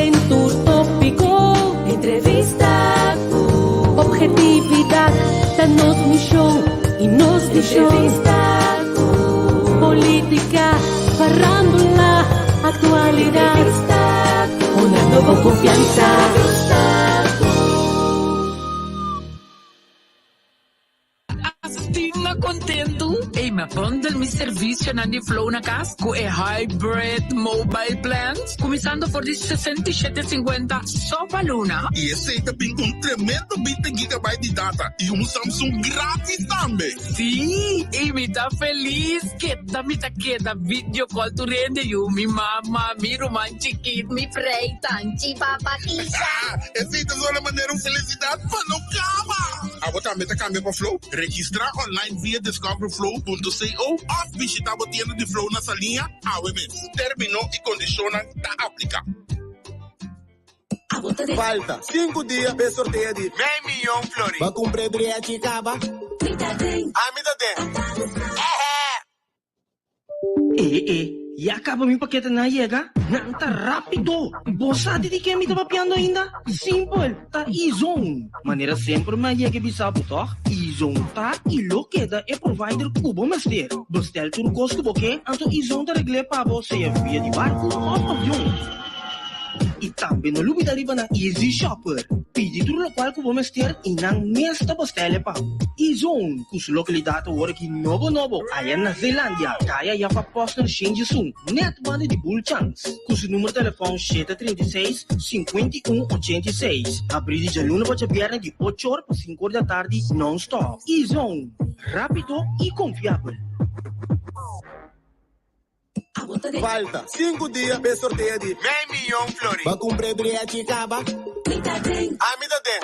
Den tur tópiko, entrevista ku ophetividat ta nos mishon i nos vishon. Entrevista ku polítika, farándula, aktualidat. Entrevista ku honrando bo konfiansa. Entrevista ku. Asina kontentu! Ey, mi a bundle mi servisionan di Flow na kas ku e Hybrid Mobile Plans, kuminsando for di 67 sinkuenta so pa luna. I esei ta bin ku un tremendo 20 gigabyte di data i un Samsung gratis tambe! Sí, i mi ta felis! Keda mi ta keda video call tur hende yu, mi mama, mi ruman chikit, mi frei, tanchi, papa, tisha. Esei ta zona manera un felisidat pa no kaba! Abo tambe ta kambia pa Flow? Registrá online via discoverflow.co òf bishitá bo tienda di Flow na Saliña awe mes. Término i kondishonnan ta apliká. Falta sinku dia p'e sorteo di mei miyon florin. Bo a kumpra e drechi kaba? Ami ta den. E e, ya kaba mi paketenan a yega? Nan ta rápido! Bo sa di di ke mi ta papiando ainda? Simpel, ta E-Zone! Manera semper mi a yega e bisa bo tòg? E-Zone ta i lo keda e provider ku bo mester. Bestel tur kos ku bo ke, anto E-Zone ta regl'é pa bo sea via di barku òf avion. I tambe no lubida riba nan Easy Shopper. Pidi tur lokual ku bo mester i nan mes ta bostel e pa bo. E-Zone, ku su lokalidat awor aki nobo nobo aya na Zeelandia, kaya Jaffa Posner Shinjisun, nèt banda di Bulchans. Ku su numero telefòn 736, 51 86. Habrí di djaluna pa djabièrnè di ocho or pa sinku or di atardi nòn-stòp. E-Zone, rápido i konfiabel. Falta sinku dia p'e sorteo di mei miyon florin. Bo a kumpra e drechi kaba? Ami ta den.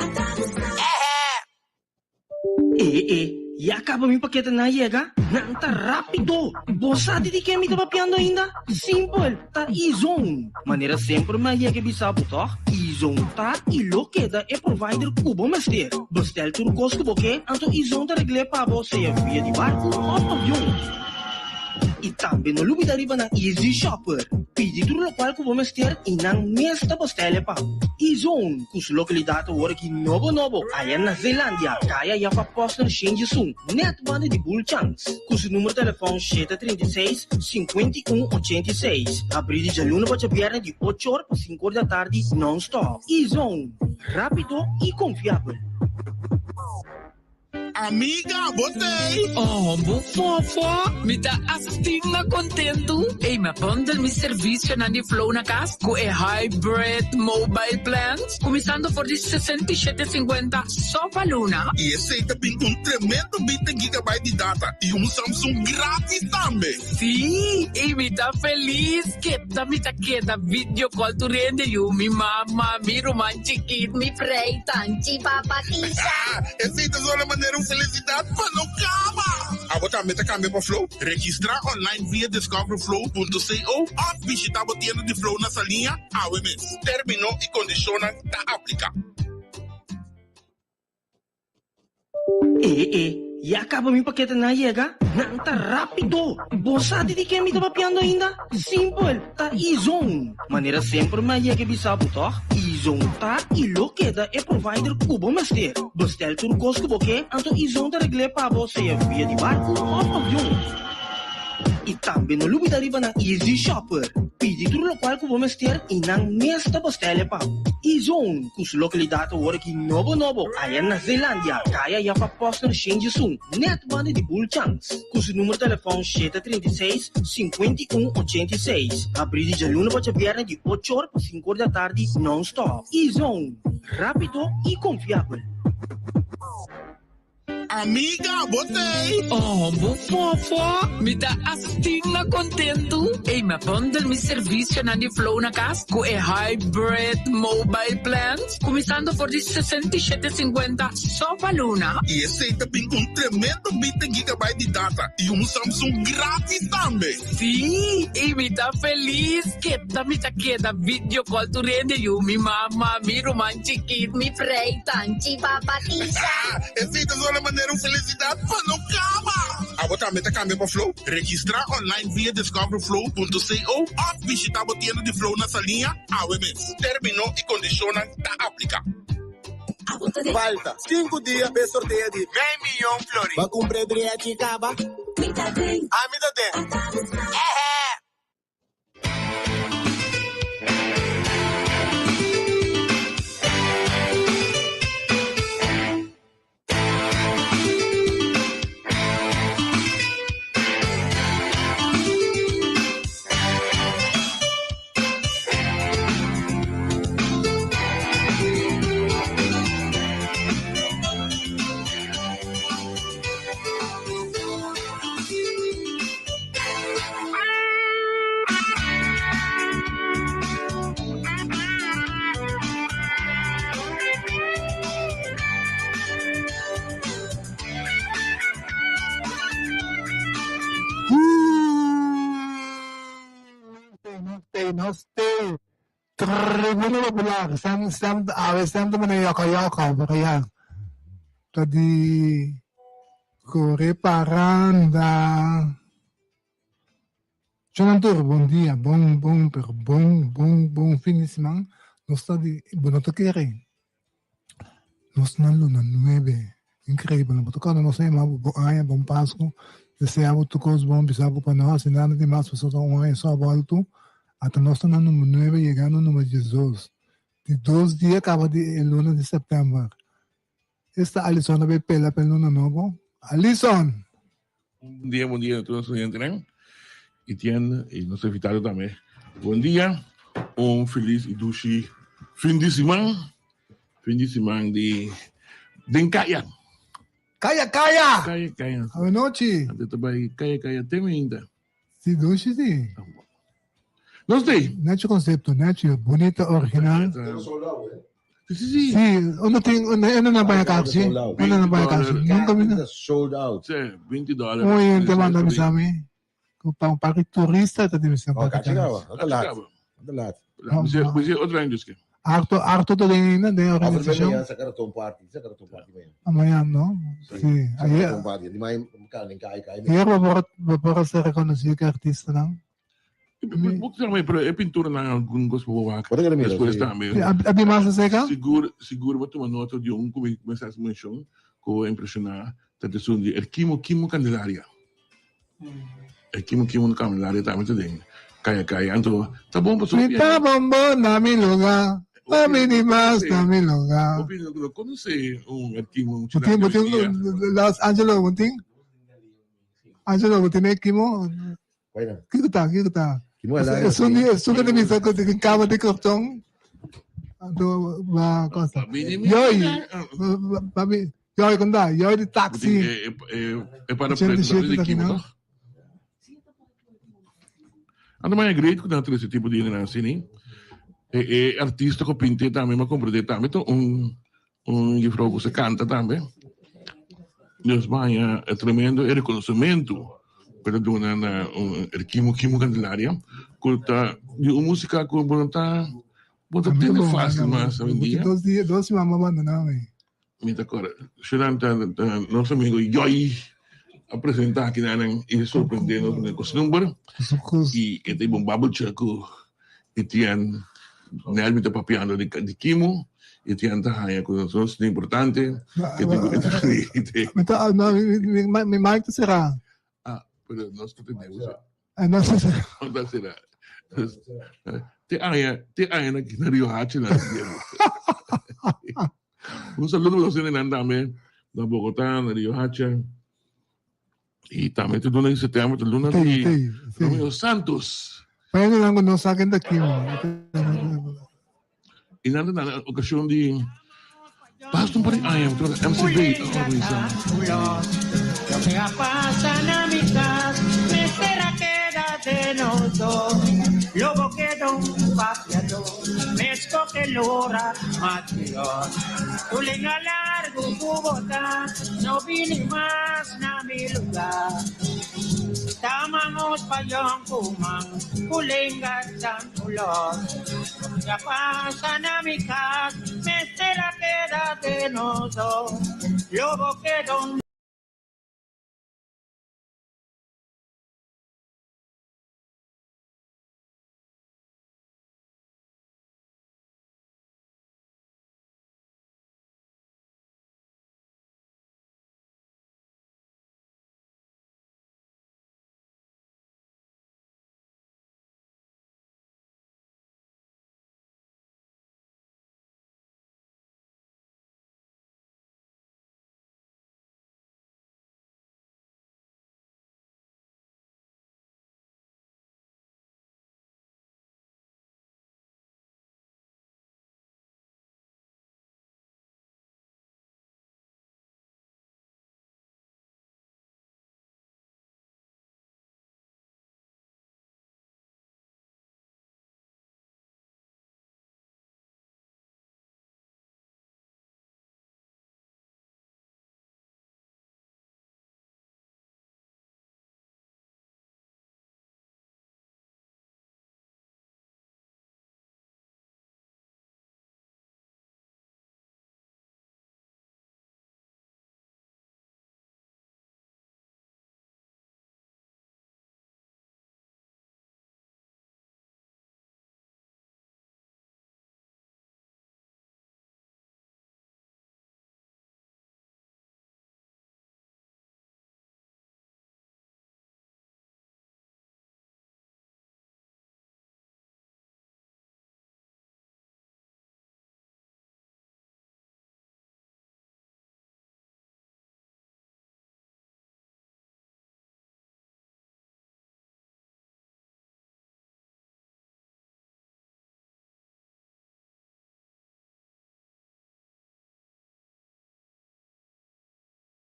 E e, ya kaba mi paketenan a yega? Nan ta rápido! Bo sa di di ke mi ta papiando ainda? Simpel, ta E-Zone! Manera semper mi a yega e bisa bo tòg? E-Zone ta i lo keda e provider ku bo mester. Bestel tur kos ku bo ke, anto E-Zone ta regl'é pa bo sea via di barku òf avion. I tambe no lubida riba nan Easy Shopper. Pidi tur lokual ku bo mester i nan mes ta bostel e pa bo. E-Zone, ku su lokalidat awor aki nobo nobo aya na Zeelandia, kaya Jaffa Posner Shinjisun, nèt banda di Bulchans. Ku su numero telefòn 736, 51 86. Habrí di djaluna pa djabièrnè di ocho or pa sinku or di atardi nòn-stòp. E-Zone, rápido i konfiabel. Amiga, bo t'ey? Oh, bo fofo! Mi ta asina kontentu! Ey, mi a bundle mi servisionan di Flow na kas ku e Hybrid Mobile Plans, kuminsando for di 67 sinkuenta so pa luna. I esei ta bin ku un tremendo 20 gigabyte di data i un Samsung gratis tambe! Sí, i mi ta felis! Keda mi ta keda video call tur hende yu, mi mama, mi ruman chikit, mi frei, tanchi, papa, tisha. Esei ta zona manera un felisidat pa no kaba! Abo tambe ta kambia pa Flow? Registrá online via discoverflow.co òf bishitá bo tienda di Flow na Saliña awe mes. Término i kondishonnan ta apliká. E e, ya kaba mi paketenan a yega? Nan ta rápido! Bo sa di di ke mi ta papiando ainda? Simpel, ta E-Zone! Manera semper mi a yega e bisa bo tòg? E-Zone ta i lo keda e provider ku bo mester. Bestel tur kos ku bo ke, anto E-Zone ta regl'é pa bo sea via di barku òf avion. I tambe no lubida riba nan Easy Shopper. Pidi tur lokual ku bo mester i nan mes ta bostel e pa bo. E-Zone, ku su lokalidat awor aki nobo nobo aya na Zeelandia, kaya Jaffa Posner Shinjisun, nèt banda di Bulchans. Ku su numero telefòn 736, 51 86. Habrí di djaluna pa djabièrnè di ocho or pa sinku or di atardi nòn-stòp. E-Zone, rápido i konfiabel. Amiga, bo t'ey? Oh, bo fofo! Mi ta asina kontentu! Ey, mi a bundle mi servisionan di Flow na kas ku e Hybrid Mobile Plans, kuminsando for di 67 sinkuenta so pa luna. I esei ta bin ku un tremendo 20 gigabyte di data i un Samsung gratis tambe! Sí, i mi ta felis! Keda mi ta keda video call tur hende yu, mi mama, mi ruman chikit, mi frei, tanchi, papa, tisha. Esei ta zona manera. manera un felisidat pa no kaba! Abo tambe ta kambia pa Flow? Registrá online via discoverflow.co òf bishitá bo tienda di Flow na Saliña awe mes. Término i kondishonnan ta apliká. Falta sinku dia p'e sorteo di mei miyon florin. Bo kumpra e drechi kaba? Ami ta den. Ehe! Nos te Tribuna Popular, sem sem awe sem ta mane yoko yoko, porque ya ta di kore paranda. Shonan tur, bon dia, bon bon pero bon bon bon fin di siman. Nos ta di, bo no ta kere. Nos na luna nuebe. Increíble. Bo ta kòrda nos a yama bo bon aña, bon Pasku. Desea bo tur kos bon, bisa bo pa no hasi nada di mas pasobra ta un aña so a bòltu. Ata nos ta na number nuebe yegando number diesdos. Di dos dia kaba di e luna di sèptèmber. Esta Alison a bay pela pa e luna nobo. Alison! Bon dia, bon dia na tur nos oyentenan y tien y nos invitado tambe. Bon dia, un feliz y dushi fin di siman, fin di siman di den kaya. Kaya kaya! Kaya kaya. Awenochi. Ante ta bay kaya kaya te mainta. Si dushi si. Nos te. Nechi concepto, nechi, bunita, original. Si, si, si. Si, unda tin, unda, unda nan baña kaksi? Unda nan baña kaksi? Nunca mi na. Sold out. Si, 20 dólar. Un oyente manda bisa mi, ku pa un par di turista ta di bisa Oh, kachi kaba, no ta laat. No ta laat. Bisa otro aña dus ke. Arto, Arto ta den ainda, den Of organisashon. mañana sa karaton party, sa karaton party mañana. Ah, mañana, no? Si, ayer. Karaton party, di mai kan kai kai. Ayer bo por, bo por a ser rekonosí ku artistanan. Bo kisa mai, pero e pinturanan algun kos bo wak. Bo ta kere mira, Despues si. tambe. Si, a bin mas acerca? Sigur, sigur bo tuma nota di un ku mi kuminsá hasi menshon ku a impreshoná ta esun di Erkimo Kimo Candelaria. Erkimo Kimo Candelaria tambe ta den Kaya Kaya. Anto ta bon pasobra Mi ta bombo na mi lugar, pa bini mas na mi lugar. Hopi hende no konosé un Erkimo Bo tin, bo tin, Los Angelo, bo tin? Angelo, bo tin Erkimo? Kiko ta, kiko ta? Esun di, esun ku ta bisa ku tin kaba di korton. Anto ba cosa. Yoi, papi, yoi kon ta, yoi di taxi. E para preto di kimo toch? Anto maya great ku nan trese tipo di hendenan asina. E e artista ku pinte tambe mi a komprende tambe ta un un juffrouw ku sa kanta tambe. Dios baña e tremendo e rekonosementu ku ta duna na un Kimo Kimo Candelaria ku ta di un musika ku bo no ta bo ta tende fásil mas awendia. Dos dia, dos siman bo abandoná mi. Mi ta kòrda Shunan ta nos amigo Yoy a presentá aki nan i sorprendé nos ku e kostumber i e ta un babucha ku Etienne Nelmi ta papiando di di Kimo Etienne ta haña ku nos nos importante e tin ku interferí. Mi ta no mi mic ta será. Ah pero nos ta tende bo si. Ah no ta será. No ta será. Te aña te aña na na Rio Hache nan ta tende bo. Un saludo pa nos hendenan tambe na Bogotá na Rio Hache. Y tambe ta luna di september ta luna di Romeo Santos. Paña nan ku no sa ken ta Kimo. Y nan ta na ocasion di basta un par di aña mi ta MCB a organisa. Na mi lugar Ta mangos pa yonkuman Ku lenga tantu los Loke a pasa na mi kas Mester a keda den nos dos Lo bo keda un.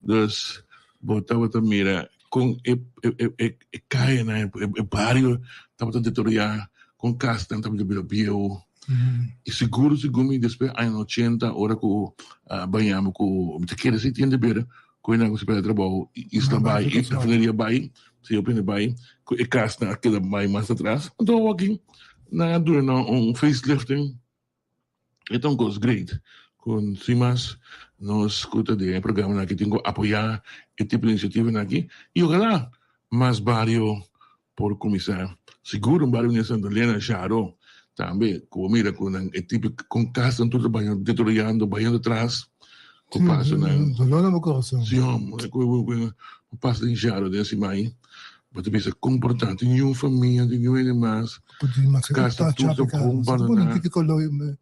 Dus bo tabata mira kon e e e e kayanan, e bario tabata deteriorá, kon kasnan tabata bira bieu. I sigur sigur mi despues añanan ochenta ora ku a baña mi ku mi ta kere si tin de ber ku e nan ku si pèrdè trabou i isla bai i refineria bai si hopi hende bai ku e kasnan a keda bai mas atras. Anto awor nan a duna nan un facelifting. E ta un kos great ku sin mas nos ku ta den e programanan aki tin ku apoyá e tipo di inisiativanan aki i ojalá mas bario por kuminsá. Sigur un bario manera Santa Elena, Sharo tambe ku bo mira ku nan e tipo kon kasnan tur ta baña deteriorando bayendo atras ku pasonan. Dolor na bo kurason. Si hombre ku bo pasa den Sharo den Simai. Bo ta bisa komportá, tin niun famia, tin niun hende mas. Kasa tur ta bon bandoná.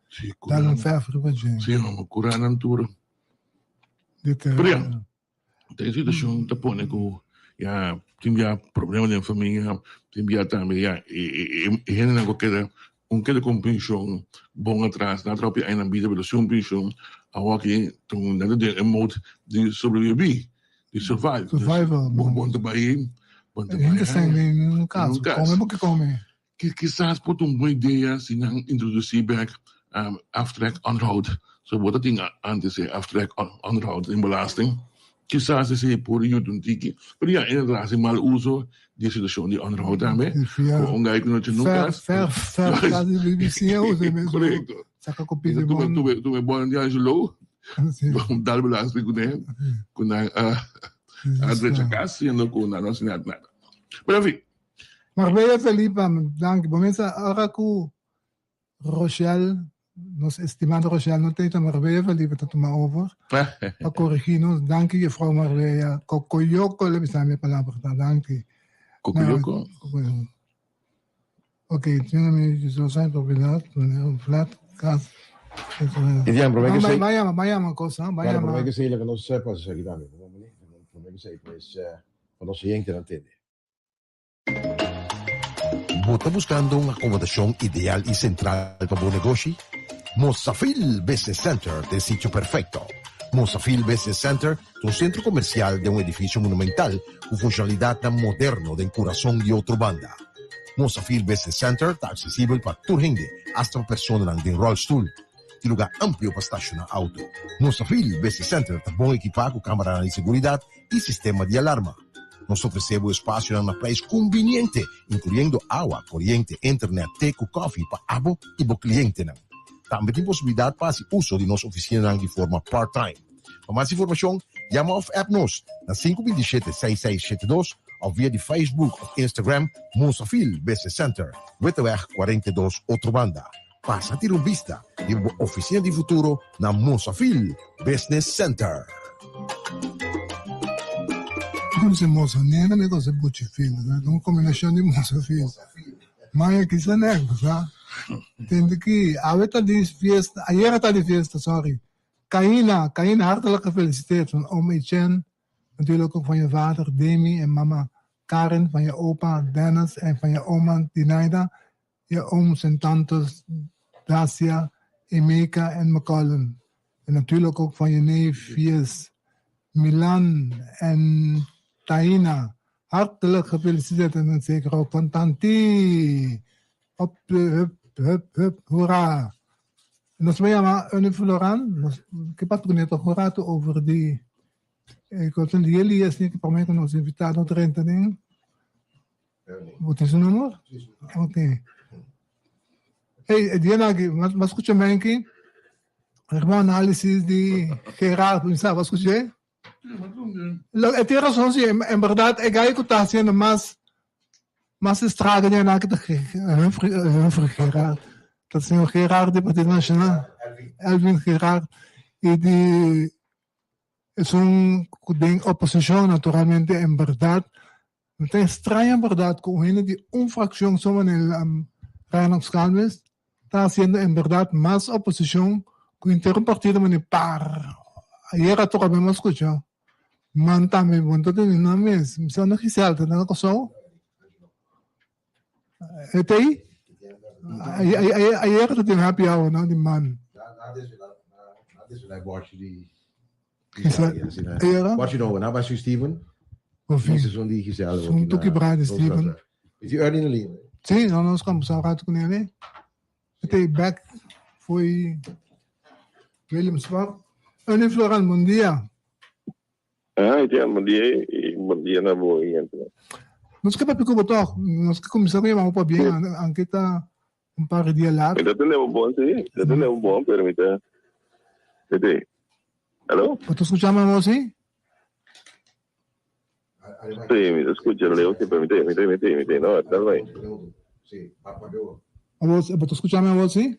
Sí, kura nan. Sí, hòmber, kura nan tur. Pero ya, ta e situashon ta pone ku ya tin bia problema den famia, tin bia tambe ya e hendenan ku keda un keda ku un penshon bon atras, nan a traha hopi aña nan bida pero sin un penshon, awor aki nan ta den e mode di sobreviví. Di survive. Survival. Bon bon ta bai, bon ta bai. Hende sa den un cas. Come bo ke come. Kisas por ta un bon idea si nan introduci bek aftrek onderhoud. So bo ta tin antes e aftrek onderhoud den belasting. Kisas esey por yuda un tiki. Pero ya, inderdaad hasi mal uso di e situacion di onderhoud tambe. Cu un guy cu no tin nun cas. Verf, verf, verf. Di BBC usa mes. Correcto. Saca copia di bon. Tume bon di Angelo. Dal belasting kuné ku nan a a drecha kas siendo ku nan no hasi nada nada. Pero en fin. Marbella Felipa, danki. Bo mester ora ku Rochelle, nos estimado Rochelle no ta Marbella Felipa ta tuma over pa korigí nos. Danki juffrouw Marbella. Kokoyoko le bisa mi e palabra ta. Danki. Kokoyoko? Kokoyoko. Ok, tiene mi zo zijn propiedad, un flat, cas. Etienne, promé que sei. Vaya, vaya, ma cosa, vaya. Claro, promé que sei lo que nos sepa se aquí también. Promé que sei, pues, pa nos oyente entiende. Bo ta buscando un acomodacion ideal y central pa bo negoshi? Mosafil Business Center ta e sitio perfecto. Mosafil Business Center ta un centro comercial den un edificio monumental cu funcionalidadnan moderno den curason di otro banda. Mosafil Business Center ta aksesibel pa tur hende, asta pa personanan den ròlstul. Tin lugá amplio pa stashoná outo. Mosafil Business Center ta bon ekipá ku kameranan di seguridat i sistema di alarma. Nos ta ofresé bo espasionan na preis kumbiniente, inkluyendo awa, koriente, internet, te ku kòfi pa abo i bo klientenan. Tambe tin posibilidat pa hasi uso di nos ofisinanan di forma part-time. Pa mas informashon, yama òf app nos na 527 6672 òf via di Facebook òf Instagram Mosafil Business Center, Witteweg 42, Otrobanda. Pasa tira un bista riba bo ofisina di futuro na Mosafil Business Center. Mi conoce moza nena, mi conoce buchi fil. Un combinacion di moza fil. Maya kisa nek, sa. Tende ki awe ta di fiesta, ayera ta di fiesta, sorry. Kaina, Kaina hartelijk gefeliciteerd van oom Etienne, natuurlijk ook van je vader Demi en mama Karen, van je opa Dennis en van je oma Dinaida, je ooms en tantes Dacia, Emeka en McCullen. En natuurlijk ook van je neefjes Milan en Taina. Hartelijk gefeliciteerd en dan zeker ook van tanti. Hop, hup, hup, hup, hoera. Nos a yama Ernie Floran, nos ke papia kuné toch un rato over di e kosnan di Elias ni promé ku nos invitado drenta den. Bo tin su number? Ok. Hey, e dianan aki, mas mas skucha Menki, riba análisis di Gerard, mi sa, bo a skuch'é? Lo, e tin rason si, en berdad e gai ku ta hasiendo mas mas estrago den nan ki ta Humphrey Humphrey Gerard. Ta señor Gerard di Partido Nacional. Elvin Gerard. I di esun ku den oposishon naturalmente en berdad no ta extraña en berdad ku un hende di un frakshon so manera Reinhold Calmes ta haciendo en berdad mas oposicion cu henter un partido mane par. Ayer a toca mi a scucha man tambe bon ta tene nan mes. Mi sa no Giselle ta na Kòrsou? E ta ei? Ayer ta tin happy hour no di man. Gisela. Era? What you know, na ba si Steven? Of Si son di Gisela. Sun toki bra di Steven. Is die Ernie na linha? Si, no nos kombersá un ratu kuné ali. E ta back foi Williamsport. Ernie Floran, bon dia. Ah, Etienne, bon dia i bon dia na bo oyente. Nos ke papia ku bo tòg. Nos ke kuminsá ku yama bo pabien, anke ta un par di dia lat. Mi ta tende bo bon, si. Mi ta tende bo bon, pero mi ta. Mi ta. Aló? Bo ta skucha mi awor, si? Sí, mi ta skucha leu, si, pero mi ta, mi ta, mi ta, mi ta. No, ta bai. Awor, bo ta skucha mi awor, si?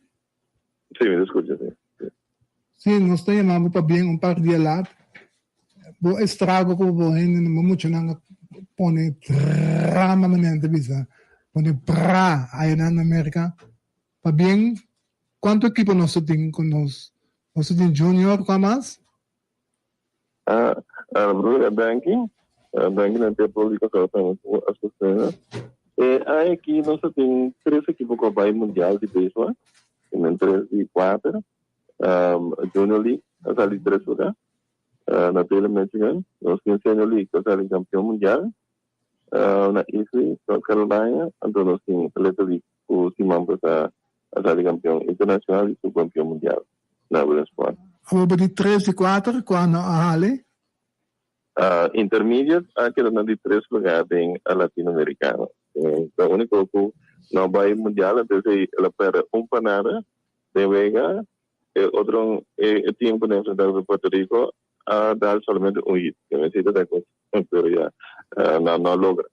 Sí, mi ta skucha, si. Sí, nos ta yama bo pabien un par di dia lat. Bo estrago ku bo hende, bo muchanan a pone drama manera nan ta bisa, pone bra ayanan na Merka. Pabien, kuantu ekipo nos ta tin ku nos? Nos ta tin junior, kua mas? Ah, ah, broer, danki. Danki na te público que estamos asistiendo. Eh, aki nos tin tres equipo que vai mundial de béisbol. Tienen tres y cuatro. Junior League, a sali tres lugar. Na Taylor, Michigan. Nos tin Senior League, a sali campeón mundial. Na Easley, South Carolina. Anto nos tin Little League, ku siman pasá a sali campeón internacional y subcampeón mundial na Williamsport. Awor bo di tres di kuater, kua no a hali? Intermediate a keda na di tres lugar den Latinoamericano. Ta unico cu no bay mundial, entonces el a perde un pa nada den wega. E otro e team cu na enfrenta cu Puerto Rico a dal solamente un hit. Ke mester ta cos, pero ya nan no a logra.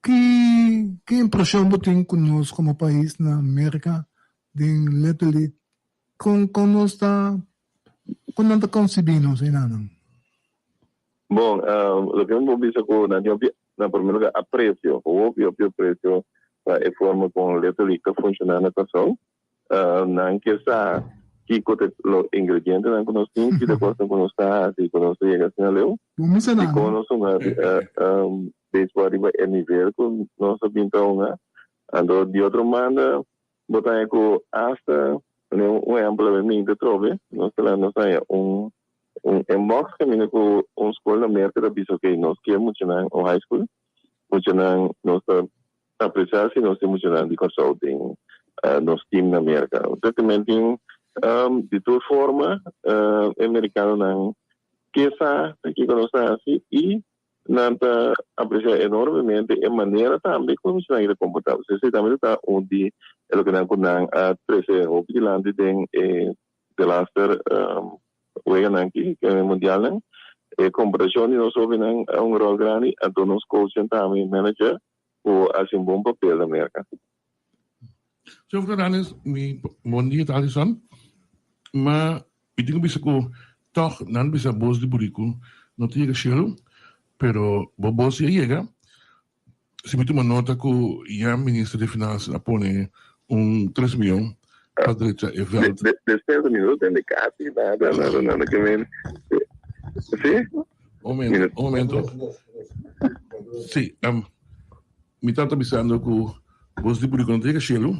Ki ki impresion bo tin cu nos como pais na Merca den Little League? Con con nos ta con nan ta concibi nos enanan? Bon, loke mi por bisa cu nan tin hopi, na primer lugar, aprecio, hopi hopi aprecio pa e forma con Little League ta funciona na Kòrsou. Nan ke sa kiko ta lo ingredientenan ku nos tin, ki ta kosnan ku nos ta hasi ku nos ta yega asina leu. Bo misa nan. Dikon nos hunga beisbòl riba e nivel ku nos a bin ta hunga. Anto di otro banda bo ta haña ku asta un ehèmpel awe mi ta trobe nos ta nos haña un un inbox kaminda ku un skol na Merka ta bisa ok nos kier muchanan un high school muchanan nos ta Apreciá si nos tin muchanan di Kòrsou den nos team na Merka. Exactamente tin di tur forma e merikanonan ke sa kiko nos ta hasi i nan ta apreciá enormemente e manera tambe ku e muchanan ta komportá. Pasobra esei tambe ta un di e lokenan ku nan a trese hopi dilanti den e delaster weganan aki, e mundialnan. E komportashon di nos hobennan a un ròl grandi, anto nos coachnan tambe, manager, ku hasi un bon papel na Merka. Señor Fernández, mi bon dia ta Alison. Ma mi tin ku bisa ku tòg nan bisa bos di buriku no ta yega shelu, pero bo bos si a yega. Si mi tuma nota ku ya Minister di Finansa a pone un tres miyon pa drecha e vèlt. Despensa mi no tende kasi nada, nada, nada ke men. Si? Un momento, un momento. Sí, um, mi tata bisando ku bos di buriku no ta yega shelu,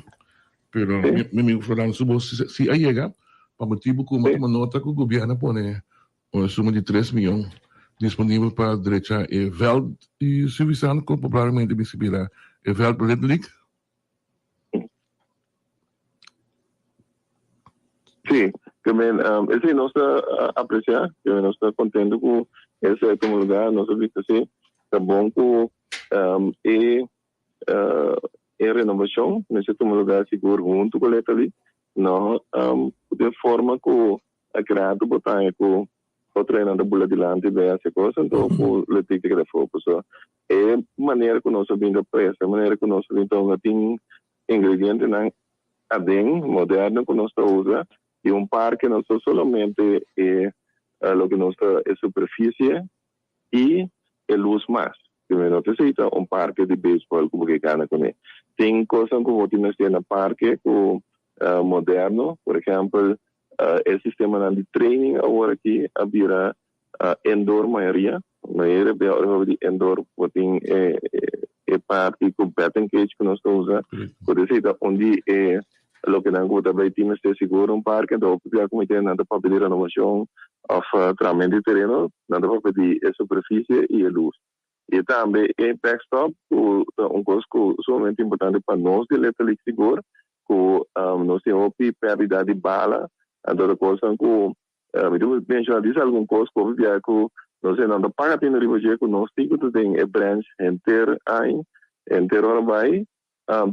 pero mi, mi amigo Florano su bos si, si a yega, pa motibu ku mi tuma nota ku gobierno a pone un suma di tres miyon disponibel pa drecha e veld di Suvisan ku popularmente mester bira e veld Little League. Sí, ke men esei nos ta apresiá, ke men nos ta kontento ku esei a tuma lugá, nos a bisa si ta bon ku e e renovashon mester tuma lugá sigur huntu ku Letterly, no den forma ku a grado bo ta haña ku otro hendenan ta bula dilanti bay hasi e kos, anto ku Letterly ta keda afó. Pasobra e manera ku nos a bin ta presta, e manera ku nos a bin ta hunga tin ingredientenan aden moderno ku nos ta usa di un parke no ta solamente e loke nos ta e superfisie i e lus mas. Primer no ta esei ta un parke di beisbòl ku bo ke gana kuné. Tin kosnan ku bo tin mester na parke ku moderno, por ehèmpel e sistemanan di training awor aki a bira indoor mayoria. Mayoria bia ora hopi di indoor bo tin e parti ku batting cage ku nos ta usa ku ta esei ta un di e. loke nan ku ta bai tin mester sigur un parke, anto hopi bia ku mi tin nan ta papia di renovashon òf trahamentu di tereno, nan ta papia di e superfisie i e lus. I tambe e backstop ku ta un kos ku sumamente importante pa nos di Little League sigur, ku nos tin hopi pèrdida di bala, anto ta kosnan ku mi ta menshona dis algun kos ku hopi bia ku nos nan ta paga tinu riba dje ku nos tin ku ta den e branch henter aña, henter ora bai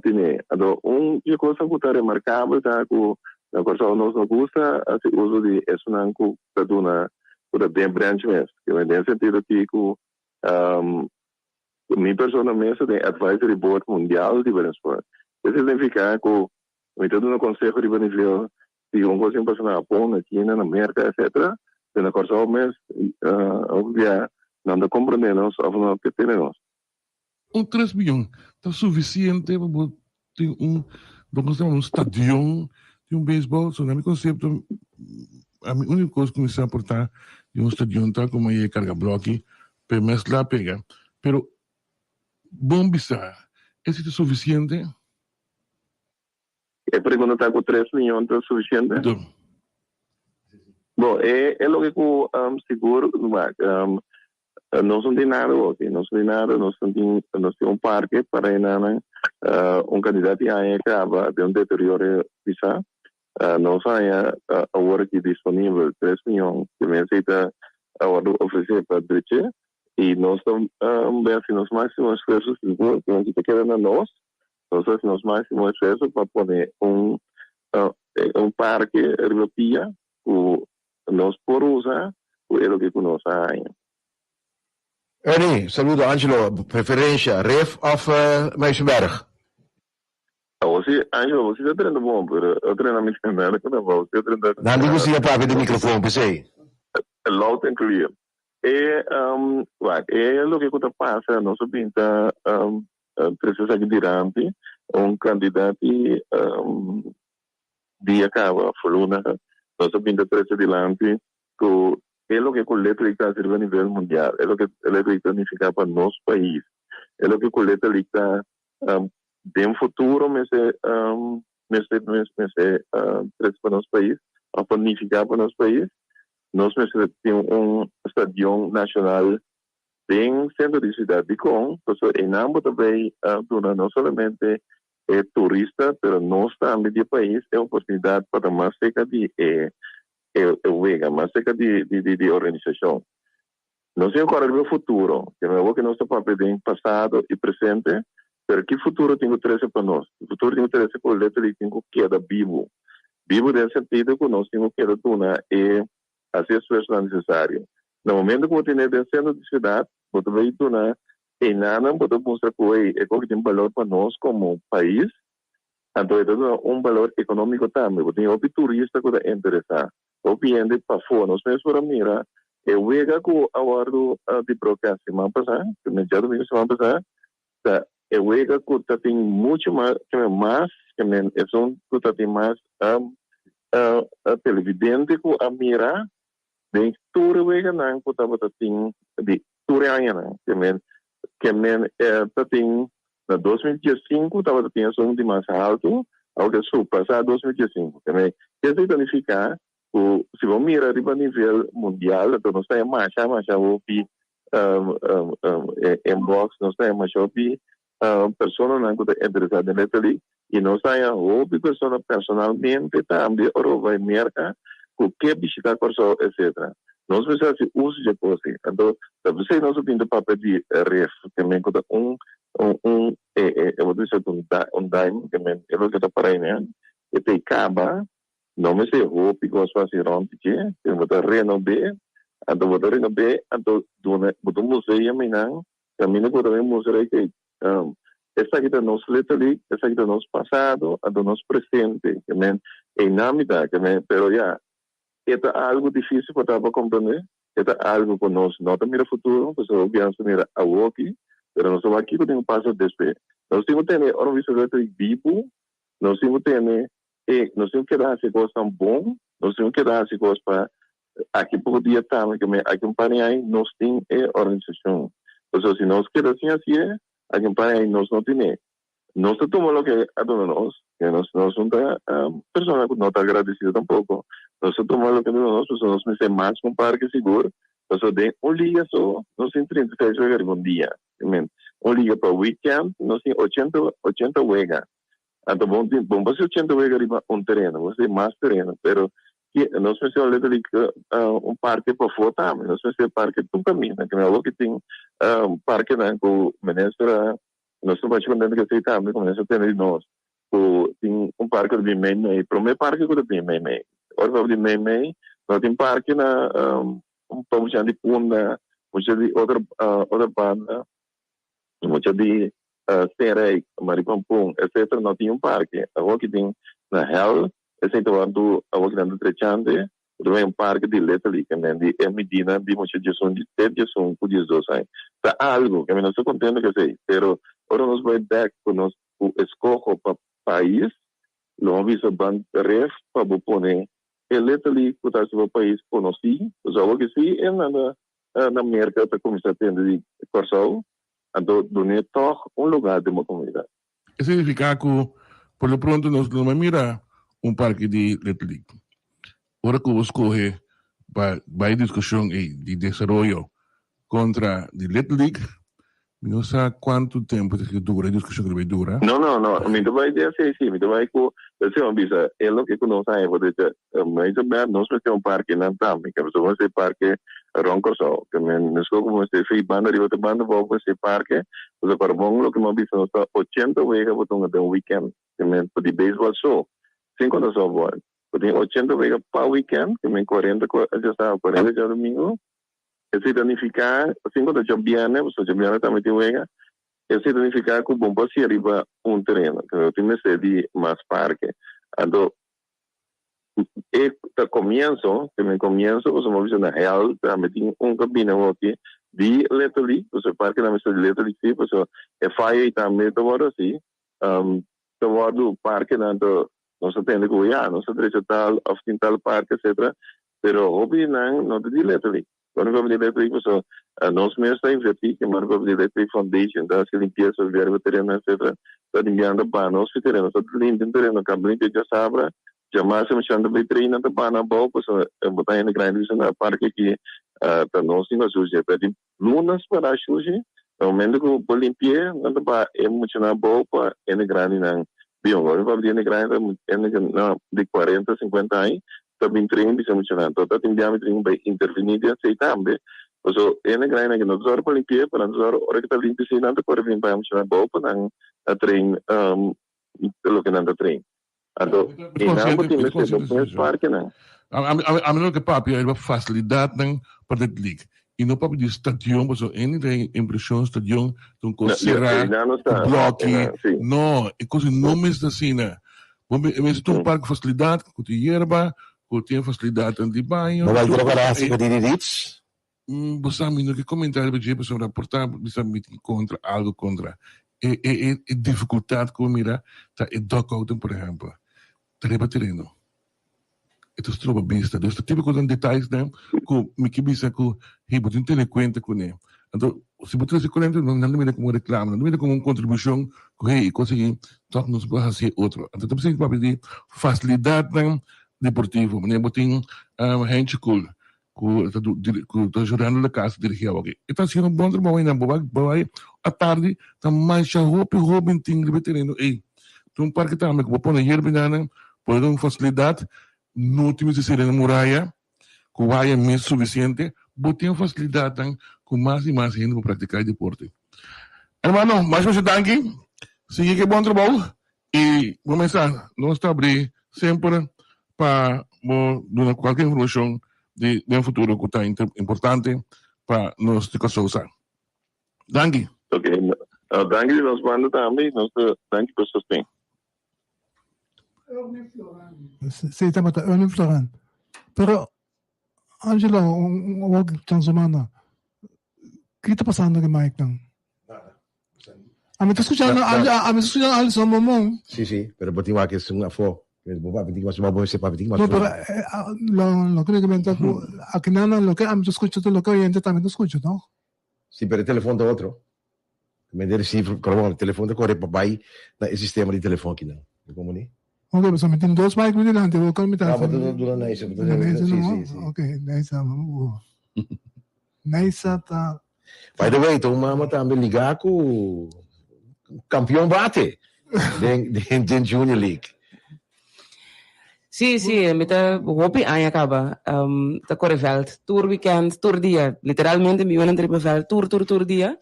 tine. Anto un di e kosnan ku ta remarkabel ta ku na Kòrsou nos no gusta hasi uso di esunnan ku ta duna ku ta den branch mes. Den sentido aki ku Mi persona mes ta den Advisory Board Mundial di Willemsburg. Esei significa cu mi ta duna conseho riba nivel di un cos tin pasa na Japon, na China, na Merca, etcetera. Pero na Corsou mes hopi bia nan ta comprende nos of no ke tene nos. Un tres miyon ta suficiente pa bo tin un bo ta un stadion di un beisbol so na mi concepto ami unico cos cu mi sa por ta di un stadion ta como e carga bloki pe mes la pega pero bon bisa esi ta suficiente? E pregunta ta cu tres miyon ta suficiente? Bo e loke cu sigur Nos no tin nada hopi, nos no tin nada, nos no tin, nos tin un parke pa reinanan, un kantidat di aña e kaba den un deterioro pisá. Nos haña awor aki disponibel tres miyon di mes ei ta a wòrdu ofresé pa dreché i nos ta bai hasi nos máksimo esfuerso sigur ku nos ta keda na nos, nos ta hasi nos máksimo esfuerso pa pone un un parke riba pia ku Nos por usa ku e loke ku nos a haña. Ernie, saludo Angelo, preferencia Rif of Muizenberg? Awor si Angelo bo si ta trenta bon pero e trenta mi ta nada ku ta bo si ta trenta. Nan di ku si a papia di microfoon p'esei. Loud and clear. E wak e loke ku ta pasa nos a bin ta trese esaki dilanti un kantidat di Dia caba for luna nos a bin ta trece dilanti cu e loke cu Little League ta haci riba nivel mundial, e loke Little League ta nifica pa nos pais, e loke cu Little League ta den futuro mester mester mester trece pa nos pais of pa nifica pa nos pais. Nos mester tin un stadion nacional den centro di ciudad. Dicon? Pasobra eynan bo ta bay duna no solamente e turista, pero nos tambe di e pais e oportunidad pa ta mas cerca di e e wega, mas cerca di di di organisacion. Nos tin acorda riba e futuro, ke no awor ke nos ta papia den pasado y presente, pero ki futuro tin cu trece pa nos? E futuro tin cu trece cu letterlijk tin cu keda bibu. Bibu den sentido cu nos tin cu keda duna e haci esfuerzonan necesario. Na momento cu bo tene den centro di ciudad, bo ta bay duna Einanan bo ta mustra ku ei e koki tin balor pa nos komo pais, anto e ta duna un balor ekonómiko tambe. Bo tin hopi turista ku ta interesá, hopi hende pafó. Nos mes por a mira e wega ku a wòrdu di broadcast siman pasá, djadumingu siman pasá, ta e wega ku ta tin muchu mas, mas, esun ku ta tin mas televidente ku a mira Den tur e weganan ku tabata tin di tur e añanan, ke men ke men ta tin na 2015 tabata tin esun di mas haltu, awor ke surpasá 2015. Ke men esei ta nifiká ku si bo mira riba nivel mundial anto nos ta haña masha masha hopi inbox, nos ta haña masha hopi personanan ku ta interesá den Little League i nos a haña hopi persona personalmente tambe ora bo bai Merka ku ke bishitá Kòrsou etcetera. Nos mester hasi uso dje kos ei. Anto ta p'esei nos a pinta papia di ref ke men ku ta un un un e e bo ta bisa un un diamond ke men e loke ta para einan e ta e kaba no mester hopi kos pa hasi rònt di dje pero bo ta renob'é anto bo ta renob'é anto duna bo ta un museum einan Caminda cu ta mustra ei cu esaki ta nos Little League, esaki ta nos pasado, anto nos presente. Ke men einan mi ta, ke men, pero ya, e ta algo dificil pa ta pa comprende, e ta algo cu nos no ta mira futuro, pasobra hopi nos ta mira awoki, pero nos ta wak kico tin cu pasa despues. Nos tin cu tene, ora nos bisa Little League bibu, nos tin cu tene e, nos tin cu keda haci cosnan bon, nos tin cu keda haci cos pa Aki poko dia tambe ke mi aki un par di aña nos tin e organisashon. Pasobra si nos keda sin hasié, aki un par di aña nos no tine. Nos ta tuma loke a duna nos. Nos no ta persona ku no ta agradesido tampoko. Nos ta tuma loke duna nos, pasobra nos mester mas ku un parke sigur. Pasobra den un liga so nos tin 36 wega riba un dia. Un liga pa weekend nos tin 80, 80 wega. Anto bon tin, bon pa si 80 wega riba un tereno, bo tin mas tereno, pero nos mester letterlijk un parke pafó tambe. Nos mester parke tur kaminda. Ke awor ki tin parkenan ku minister a Nos ta masha contento cu esey tambe, como nos a tende di nos cu tin un parke cu ta bin mei mei, prome parke cu ta bin mei mei. Ora papia di mei mei, no tin parke na pa muchanan di Punda, mucha di otro otro banda, mucha di Steenrijk, Maripampun, etcetera, no tin un parke. Awor ki tin na Hel, esey ta wòrdu awor ki nan ta trechante, Bo ta bai un parke di Little League en di e midina di mucha diesun te diesun ku diesdos aña. Ta algu ke mi no sta kontento ku esei, pero ora nos bai bek ku nos ku eskoho pa pais, lo mi bisa ban ref pa bo pone e Little League ku ta hasi bo pais konosí, pasobra awor ke si e nan na Merka ta kuminsá tende di Kòrsou, anto dun'é tòg un lugá den bo komunidat. E significa cu por lo pronto nos no bay mira un parke di Little League. Ora cu bo scoge pa bay discusion ey di desaroyo contra di Little League, mi no sa cuanto tempo ta dura e discusion cu ta bay dura. No, no, no, mi ta bay di asey si, mi ta bay cu, esey mi a bisa, e loke cu nos haña por decha, mi ta bay, nos mester un parke nan tambe, ke pasobra mester parke rond Kòrsou, ke men meskos ku mester fei banda riba otro banda abou mester parke, pasobra para bon loke mi a bisa nos ta ochenta wega bo tunga den un weekend, ke men pa di beisbòl so, sin konta sòftbòl, bo tin ochenta wega pa weekend, ke men kuarenta djasabat, kuarenta djadumingu, esei ta nifiká, sin konta djabièrnè, pasobra djabièrnè tambe tin wega, esei ta nifiká ku bo por hasié riba un tereno, ke no tin mester di mas parke, anto. E ta comienzo, te men comienzo, pasobra mi a bisa na hel tambe tin un cabina hopi di Little League, pasobra e parke nan mester di Little League si, pasobra e faya ei tambe ta wordo asi, ta wordo parkenan ta, nos ta tende cu ya, nos ta drecha tal of tin tal parke etcetera, pero hopi di nan no ta di Little League. Cuando papia di Little League pasobra nos mes ta inverti, ke manda papia di Little League Foundation ta haci limpieza, verba tereno etcetera, ta limpiando pa nos ki tereno, ta limpia un tereno, caba limpia djasabra, djamas e muchanan ta bay traina ta pana abao pasobra bo ta hende grandi bisa na parke aki ta nos tin cu sushi, pero tin lunas para sushi, na momento cu bo limpi'e nan ta baha e muchanan abao pa hende grandinan bin. Ora papia di hende grandi ta hende di cuarenta, cincuenta aña ta bin train bisa muchanan to ta tin bia mi tin bai interveni den esei tambe paso e hende grandi nan ke no ta zòru pa limpi'e pero nan ta zòru ora ke ta limpi esei nan ta kore bin bai muchanan bou pa nan a train loke nan ta train anto e nan bo tin mester bo mes parkenan. Ami lo ke papia riba facilidadnan pa dit league y no papia di stadion pasobra hende ta impresion stadion ta un cos cera cu bloki no e cos no mester asina Bo mester tin un parke facilidad cu tin yerba, cu tin facilidadnan di baño. Bo bai kere para haci cu Didi Ritz? Bo sa mi no ke comenta riba dje pasobra por ta bisa mi tin contra algo contra. E e e e dificultad cu bo mira ta e dugouten por ehempel ta riba tereno. E ta stroba bista. Dus ta tipico nan detaysnan cu mi ke bisa cu hey bo tin tene cuenta cune. Anto si bo trece corente nan ta mira como un reclamo, nan ta mira como un contribucion cu hey e cos aki toch nos por haci e otro. Anto ta bisa papia di facilidadnan deportivo. Manera bo tin Henchi Kool cu ta cu ta jurando la casa dirigi awor aki. E ta haciendo un bon trabou einan. Bo bai bo bai atardi ta masha hopi hoben tin riba e tereno ey. Tin un parke tambe cu bo pone yerba einan, pone un facilidad, no tin mester cera na muraya. Ku waya mes sufisiente, bo tin fasilidatnan ku mas i mas hende por praktiká e deporte. Hermano, masha masha danki. Sigui ku e bon trabou i bo mesa nos ta abrí semper pa bo duna kualke informashon di den futuro ku ta importante pa nos di Kòrsou sa. Danki. Ok, danki di nos banda tambe, nos ta danki pa sosten. Sí, tabata Ernie Floran. Pero, Angelo, awor chan semana, ki ta pasando ku Mike nan? Nada. A mi ta escuchando, a mi ta escuchando Alison Momon. Sí, sí, pero bo tin wak esun afó. Bo papia tin mas, bo mester papia tin mas No, pero lo, lo ke mi comenta ku akinan loke ami ta escucha ta loke oyente tambe ta escucha, no? Sí, pero e telefon ta otro. Mi ta recibi, pero bon, telefon ta corre pa bay na e sistema di telefon akinan. Komo ni? Ok, pasobra mi tin dos mic mi dilanti, bo kan mi ta Ah, bo ta duna Neisa, bo ta Duna Neisa sí, no? sí, sí. Ok, Neisa, bo. Neisa ta By the way, ta un mama tambe ligá ku kampion bate den den den Junior League. Sí, sí, mi ta hopi aña kaba ta kore vèlt tur wikènt, tur dia. Literalmente mi yunan ta riba vèlt tur tur tur dia.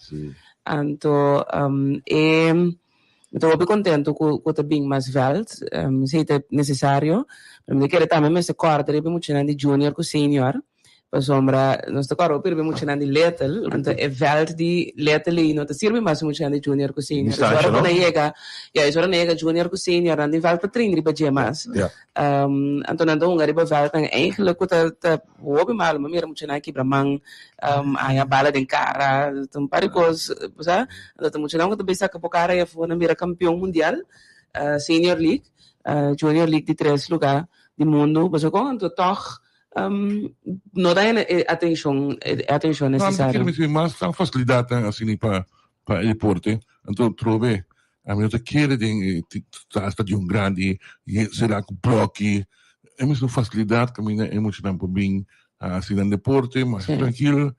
Anto e mi ta hopi kontentu ku ku ta bin mas vèlt, esei ta nesesario. Pero mi ta kere tambe mester kòrda riba e muchanan di junior ku senior. Pasobra nos ta kòrda hopi riba e muchanan di Little, anto e vèlt di Little ei no ta sirbi mas e muchanan di Junior ku Senior. Es ora ku nan yega, ya, es ora nan yega Junior ku Senior, nan tin vèlt pa train riba dje mas. Anto nan ta hunga riba vèltnan eigenlijk ku ta ta hopi malu. Mi a mira muchanan a kibra man, haña bala den kara, ta un par di kos, bo sa. Anto ta muchanan ku ta bai saka bo kara ei afó, nan bira kampion mundial, Senior League, Junior League di tres lugá di mundu. Pasobra kon anto tòg No ta hende e atencion e atencion No, mi necesario. kere mester mas tan facilidadnan asina pa pa e deporte. Anto trobe ami no ta kere den e ta stadion grandi ye sera ku bloki. E mester un facilidad kaminda e muchanan por bin hasi nan deporte mas trankil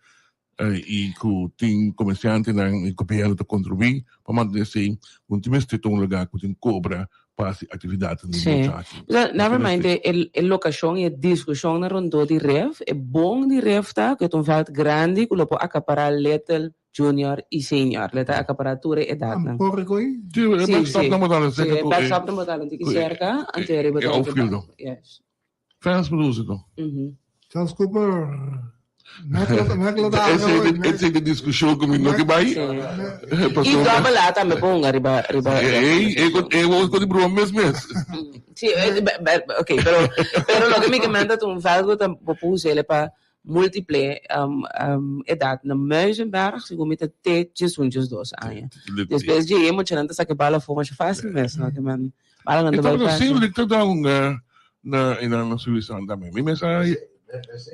i ku tin komersiantenan i gobièrnu ta kontribuí pa mantene esei. Bo no tin mester ta un lugá ku tin kobra pa hasi aktividatnan di Sí. mucha aki. Pues, never mind e, e, e lokashon i e diskushonnan rondó di ref. E bon di ref ta ku e ta un vèlt grandi ku lo por akapará little, junior i senior. Lo ta akapará tur e edatnan. Por ei? Sí, e Sí, backstop sí. nan bo ta Sí, serka e ku e backstop nan bo ta un tiki ku e serka, anto e riba e ta un tiki outfield. bak. Yes. Fans produce to. Charles Cooper. Ese e discusion cu mi no ke bay. Y double A tambe por hunga riba riba. Ey, ey ey wou di broma mes mes. Si, ok, pero pero loke mi ke manda ta un veld cu ta bo por us'e pa multiple edad. Na Muizenberg segun mi ta te djesun djesdos aña. Despues dje e muchanan ta saca e bal afo masha facil mes, no ke men. Bala nan ta bai Tabata pasa. simpel ta da un na na na Suiza tambe. Mi mesa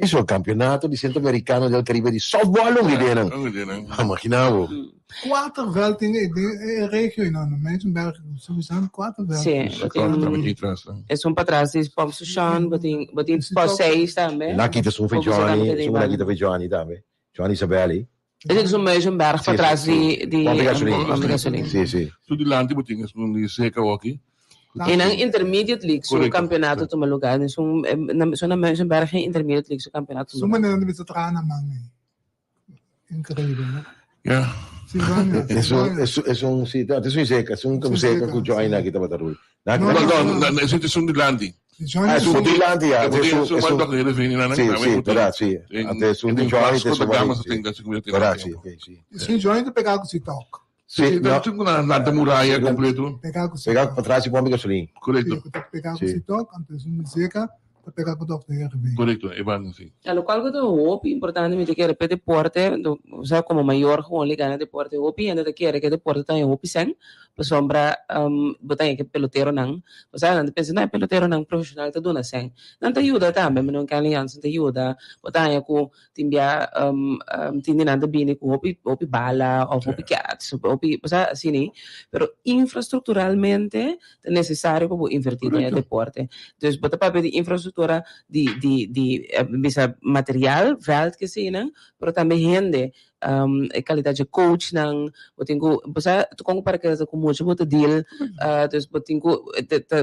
Hizo el campeonato di Centroamericano del Caribe di softball un idea nan. Un idea nan. Imagina bo. Kuater veld tin e den e regio ei nan, Muizenberg, Suiza, kuater veld. Sí, bo tin esun patras di Pompstation, bo tin bo tin Poseis tambe. Nan kita esun fe Johnny, esun nan kita fe Johnny tambe. Johnny Isabelli. Esei ta un Muizenberg patras di di Pompi gasolin. Pompi gasolin. Si, si. Su dilanti bo tin esun di seca oki. E nan Intermediate League su Correcto. campeonato tuma lugar. Esun esun na Muizenberg geen Intermediate League su campeonato Su tuma lugar. manera di bisa traha na man ei. Increíbel, no? Ja. Silvania, Esun Silvania. esun esun si, ta esun seca, esun Esun seca seca, cu Johnny si. nan kita tabata rul. Nan No, kita No, no, no, no. no, esun esun dilanti. Johnny Ah, esun esun dilanti ya. E bo tin Esun esun esun man dòkter Heerenveen nan Si, tambe si, bo tin. verdad, si. En Ante esun di en Johnny Vasco te da esun Gama si. sa tin da su comida Verdad, si, tempo. ok, si. Esun Johnny ta pega cu si tok. Si, Si, no. tin cu nan lanta muraya completo. Pega cu si Pega tok. patras di pompi gasolin. Correcto. Si, cu ta pega cu Si. si tok, anto esun di seca ta pega cu dòkter Heerenveen. Correcto, e banda si. Ya, locual cu ta hopi importante mi ta kere p'e deporte, osea como mayor gewoon liga na deporte hopi hende ta kere cu e deporte ta haña hopi sèn, pasobra bo ta haña cu e peloteronan, osea nan ta pensa no e peloteronan profesional ta duna sèn, nan ta yuda tambe, mi no Kenley Jansen ta yuda, bo ta haña cu tin bia tin di nan ta bini cu hopi hopi bala of hopi kèts, hopi osea asina, pero infrastructuralmente ta necesario pa bo inverti den e deporte. Dus bo ta papia di infrastructura di di di bisa material, veld kesinan, pero tambe hende, e calidad dje coachnan, bo tin cu bo sa con para keda ta cu mucha bo ta deal, dus bo tin cu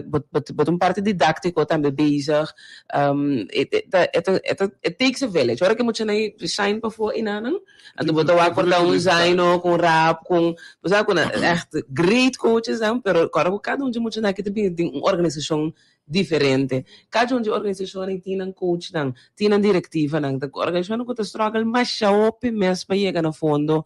bo bo ta un parti didactico tambe bezig, e ta e ta it takes a village. Ora cu e muchanan shine pafo enanan. Anto bo ta wak por ta un Zaino ku un Raap ku un bo sa ku nan ègt great coaches nan pero kòrda ku kada un dje muchanan aki ta bini den un organisashon diferente. Kada un dje organisashonnan tin nan coachnan, tin nan direktivanan. Ta organisashonnan ku ta struggle masha hopi mes pa yega na fondo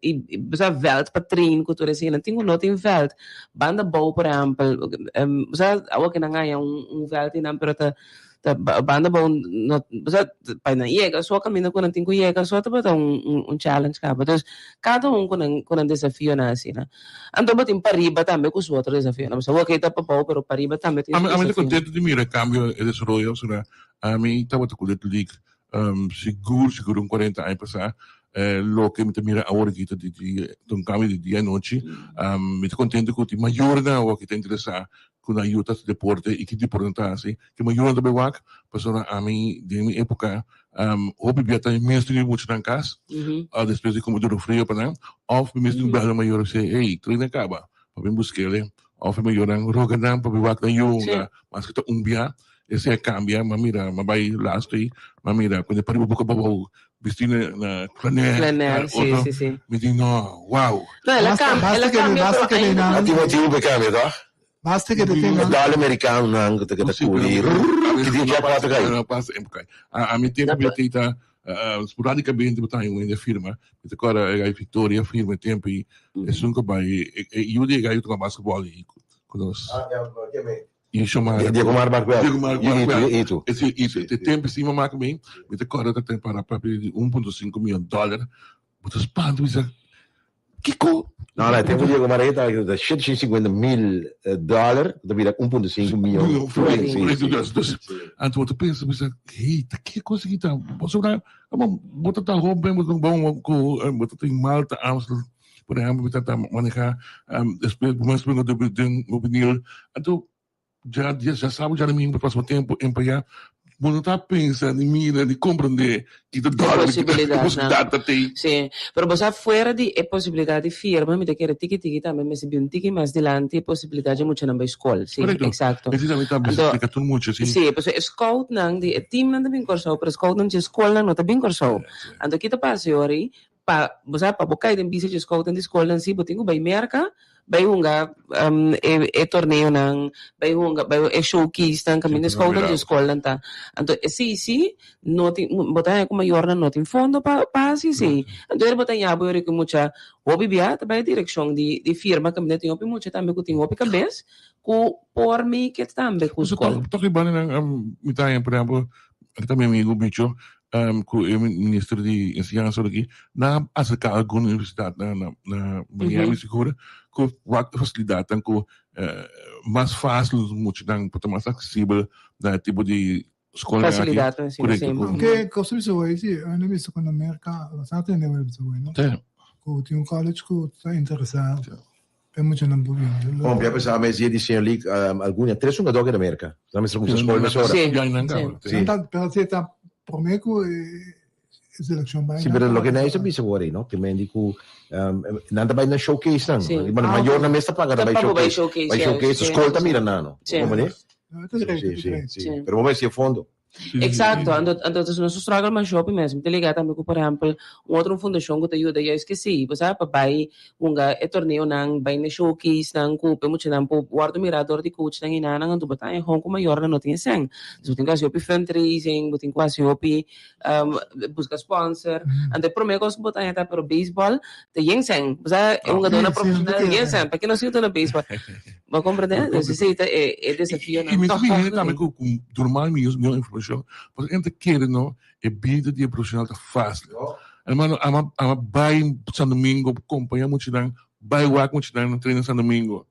i bo sa vèlt pa train ku tur esei nan tin ku no tin vèlt. Banda bou por ehèmpel bo sa awor ke nan haña un vèlt einan pero ta Ta banda bo no bo pa nan yega so caminda cu nan tin cu yega so tabata un un challenge caba. Dus cada un cu nan cu nan desafionan asina. Anto bo tin pariba tambe cu su otro desafionan. Pasobra awor ta pabou pero pariba tambe tin su Ami ami ta desafio. contento di mira e cambio e desaroyo pasobra ami tabata cu Little League sigur sigur un cuarenta aña pasa. Loke mi ta mira awor aki ta di ta un cambio di dia anochi. Mi ta contento cu tin mayornan awor ki ta interesa cu nan yu ta haci deporte y ki deporte nan ta haci. Ki mayornan ta bay wak pasobra ami den mi epoca hopi bia ta mi mes tin mucha nan cas despues di come duro frio pa nan of mi mes tin bel nan mayor y say hey train a caba pa bin busquele of e mayornan roga nan pa bin wak nan yu maske ta un bia esey a cambia mi a mira mi a bay laatst ey mi a mira cuando e pariba boca pabou bisti na flanel Flanel, si, otro si, si. mi di no wow. No, el a cambia, el a cambia, pero ainda A tin motibu pa e cambia toch? Basta ke te E dòler merikanonan ku ta keda kuri ki dia dja kuater kai. No pasa tempu kai. A mi tempu mi ta ta sporadicamente bo ta haña un hende firma. Mi ta kòrda e gai Victoria firma e tempu ei. Esun ku bai e yu di e gai ku ta hunga basketbòl ei ku nos. I Shomar. Diego Mar Markwell. Diego Mar Markwell. Itu, itu. Ese itu. E tempu si mama ku mi, mi ta kòrda ta ten para papia di 1.5 miyon dòler. Bo ta spanta bisa Kiko? No, no, e tempu Diego Mareta ta 750 mil dòler, ta bira 1.5 miyon florin. Sí, sí. Dus, anto bo ta pensa, bisa, hey, ta ke kos aki ta? Pasobra, bo ta ta hoben, bo ta bon ku, bo ta tin Malta, Amstel, por ehempel, bo ta ta maneha, despues bo mes bo den Juvenil, anto Dja dja dja sa bo dja domingo pa pasaba tempo en pa ya bo no ta pensa ni mira ni comprende ki ta E dòler ki ta posibilidadnan. posibilidad ta tei. Sí, pero bo sa fuera di e posibilidad di firma mi ta kere tiki tiki tambe mester bin un tiki mas dilanti e posibilidad dje muchanan bai skol. Sí, Correcto. exacto. Esei tambe ta Anto, explica tur mucha, sí. sí, pasobra e scoutnan di e teamnan ta bin Kòrsou, pero e scoutnan dje skolnan no ta bin Kòrsou. Anto ki ta pasa yori? Pa, bo sa, pa bo kai den bista dje scoutnan di skolnan si, bo tin ku bai Merka, bai hunga e e torneonan, bai hunga, bai e showcasenan kaminda e scoutnan dje skolnan ta. Anto esei si no tin, bo ta haña ku mayornan no tin fondo pa pa hasi esei. Anto ora bo ta haña bo yori ku mucha hopi bia ta bai e direkshon di di firma kaminda tin hopi mucha tambe ku tin hopi kabes ku por make it tambe ku skol. Tok e bandanan mi ta haña, por ehempel, aki ta mi amigo Bicho, ku e minister di enseñansa ora aki, nan a aserká algun universidat na na na Miami sigur ku wak e fasilidatnan ku mas fásil muchanan por ta mas aksesibel na e tipo di skolnan aki. Fasilidatnan si, Korekto si. ku. Aunke kos ta bisa hoy si, nan a bisa ku na Merka, sa tende wak bisa hoy no, ku tin un college ku ta interesá E muchanan por bini. Bon, mi a pensa mes dia di Senior League, algun ya tres hungador keda Merka. Nan mester kumsa skol mesora. Sí, Sí. Nan ta, pero si ta prome ku e selekshon bai. Sí, pero loke nan a bisa wor ei, no? Ke men di ku nan ta bai na showcase nan. Sí. Bueno, mayornan mes ta paga nan bai Ta paga bai showcase. showcase, Bai ja, showcase, sí. skol ta mira nan, no? Sí. Bo manera? Sí, Sí, sí, sí. Sí. Pero bo mester e fondo. Exacto, anto anto nos struggle mas hopi mes. Mi ta liga tambe ku por ehempel un otro fundashon ku ta yuda juist ke si, bo sa, pa bai hunga e torneonan, bai na showcasenan ku e muchanan por wòrdu mirá dor di coachnan i nannan, anto bo ta haña hon ku mayornan no tin e sèn. Dus bo tin ku hasi hopi fundraising, bo tin ku hasi hopi buska sponsor. Anto e promé kos ku bo ta haña ta pero beisbòl ta yen sèn. Bo sa e hungadónan profeshonal yen sèn, p'e ke nos yuda na beisbòl? Bo a comprende? Dus esei ta e e desafionan I mi tòg ta tòg mira tambe tin. ku ku normal mi usa mi informashon pasobra hende ta kere no e bida di e profeshonal ta fásil. Hermano ama ama bai San Domingo kompañá muchanan bai wak muchanan na trena San Domingo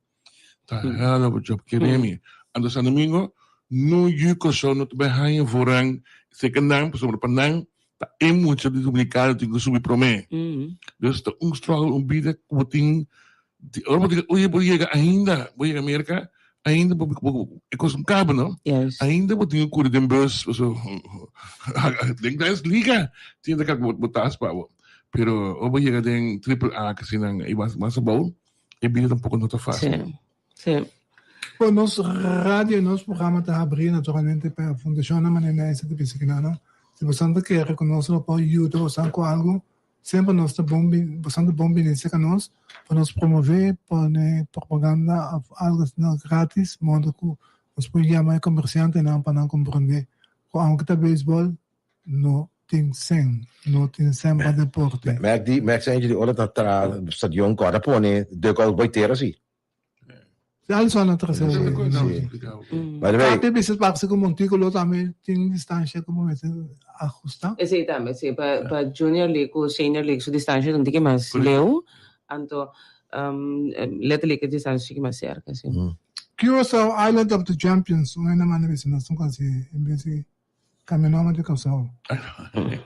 ta hell of a job kere mi. Anto San Domingo no yu Kòrsou no ta bai haña voorrang seka nan pasobra pa nan ta e mucha di Dominicano tin ku subi promé. Dus ta un struggle un bida ku bo tin Di ora bo diga, oye, bo yega ainda, bo yega Merca, ainda bo, bo, e cos no caba, no? Yes. Ainda bo tin cu curi den bus, paso, den Grandes Liga, tin ta bo, bo tas pa bo. Pero ora bo yega den Triple A, que si nan, y mas, mas abou, e bida tampoco no ta fácil. Sí, sí. Bon, nos radio, nos programa ta habrí naturalmente pa fundacionnan manera nan esa ta bisa kinan, Si boso ta kere cu nos lo por yuda boso cu algo, Semper nos ta bon bin, boso ta bon bini cerca nos pa nos promove, pone propaganda of algo asina gratis, modo cu nos por yama e comerciantenan pa nan comprende cu aunke ta beisbol, no tin cen, no tin cen pa deporte. Merk di, merk sa eentje di ora ta tra stadion cu a ta pone dugout boy tera si. Si Alisson a trese Sí. By the way. Tapi bisa parse ku Montículo tambe tin distansha ku bo mester ahusta. Esei tambe, si. Pa pa Junior League ku Senior League su distansha ta un tiki mas leu, anto Little League e distansha tiki mas serka, si. Curaçao Island of the Champions, un hende manda bisa nos un kos en bes di kambia nomber di Curaçao.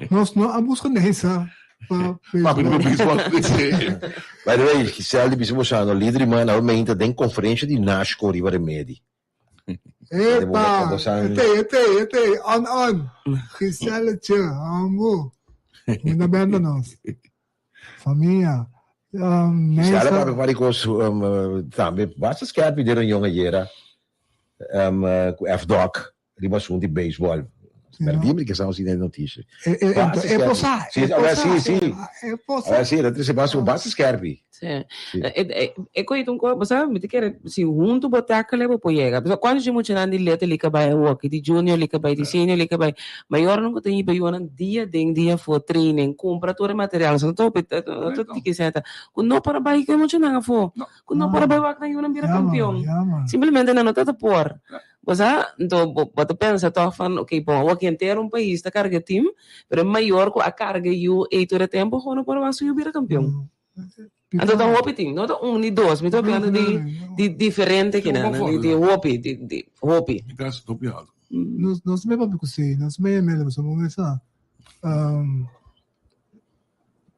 Nos no a buska Neisa. Pa Papi no baseball. baseball. By the way, Giselle di bisa bosano, lider di man awe den konferensha di Nashco riba Remedi. Epa! Ete, ete, ete, on, on. Giselle tje, amo. Manda benda nos. Famia. Um, Giselle Neysa, papia pari kos um, tambe basta skerpi den reunion ayera um, ku FDOC riba asuntu di baseball. Perdí mi ke estamos sin noticia. E, e, Basta e, e skerpi. posa, Sí, e ahora posa, sí, sí. e posa. Ahora sí, dat is basta, basta skerpi. Sí. E, e, e koito un ko, basta mi te kere si huntu bo tackle bo por yega. Pasobra kuantu dje muchanan di little li ka bai hockey, di junior li ka bai, di senior li ka bai. Mayornan ku ta hiba yunan dia den dia afó training, kumpra tur e material. So no ta hopi, no ta tiki seta. Ku no por a bai ku e muchanan afó. Ku no por a bai wak nan yunan bira kampion. Simplemente nan no ta ta por. Bo sa? Anto bo bo ta pensa tòg van, oké, bon, awor ki henter un pais ta karga e team, pero e mayor ku a karga e yu ei tur e tempu gewoon no por wak su yu bira kampion. Anto ta hopi tin, no ta un ni dos, mi ta papiando di di diferente kinan, di di hopi, di di hopi. Mi kas hopi alto. Nos nos me papia ku sei, nos me mele pasobra bo mesa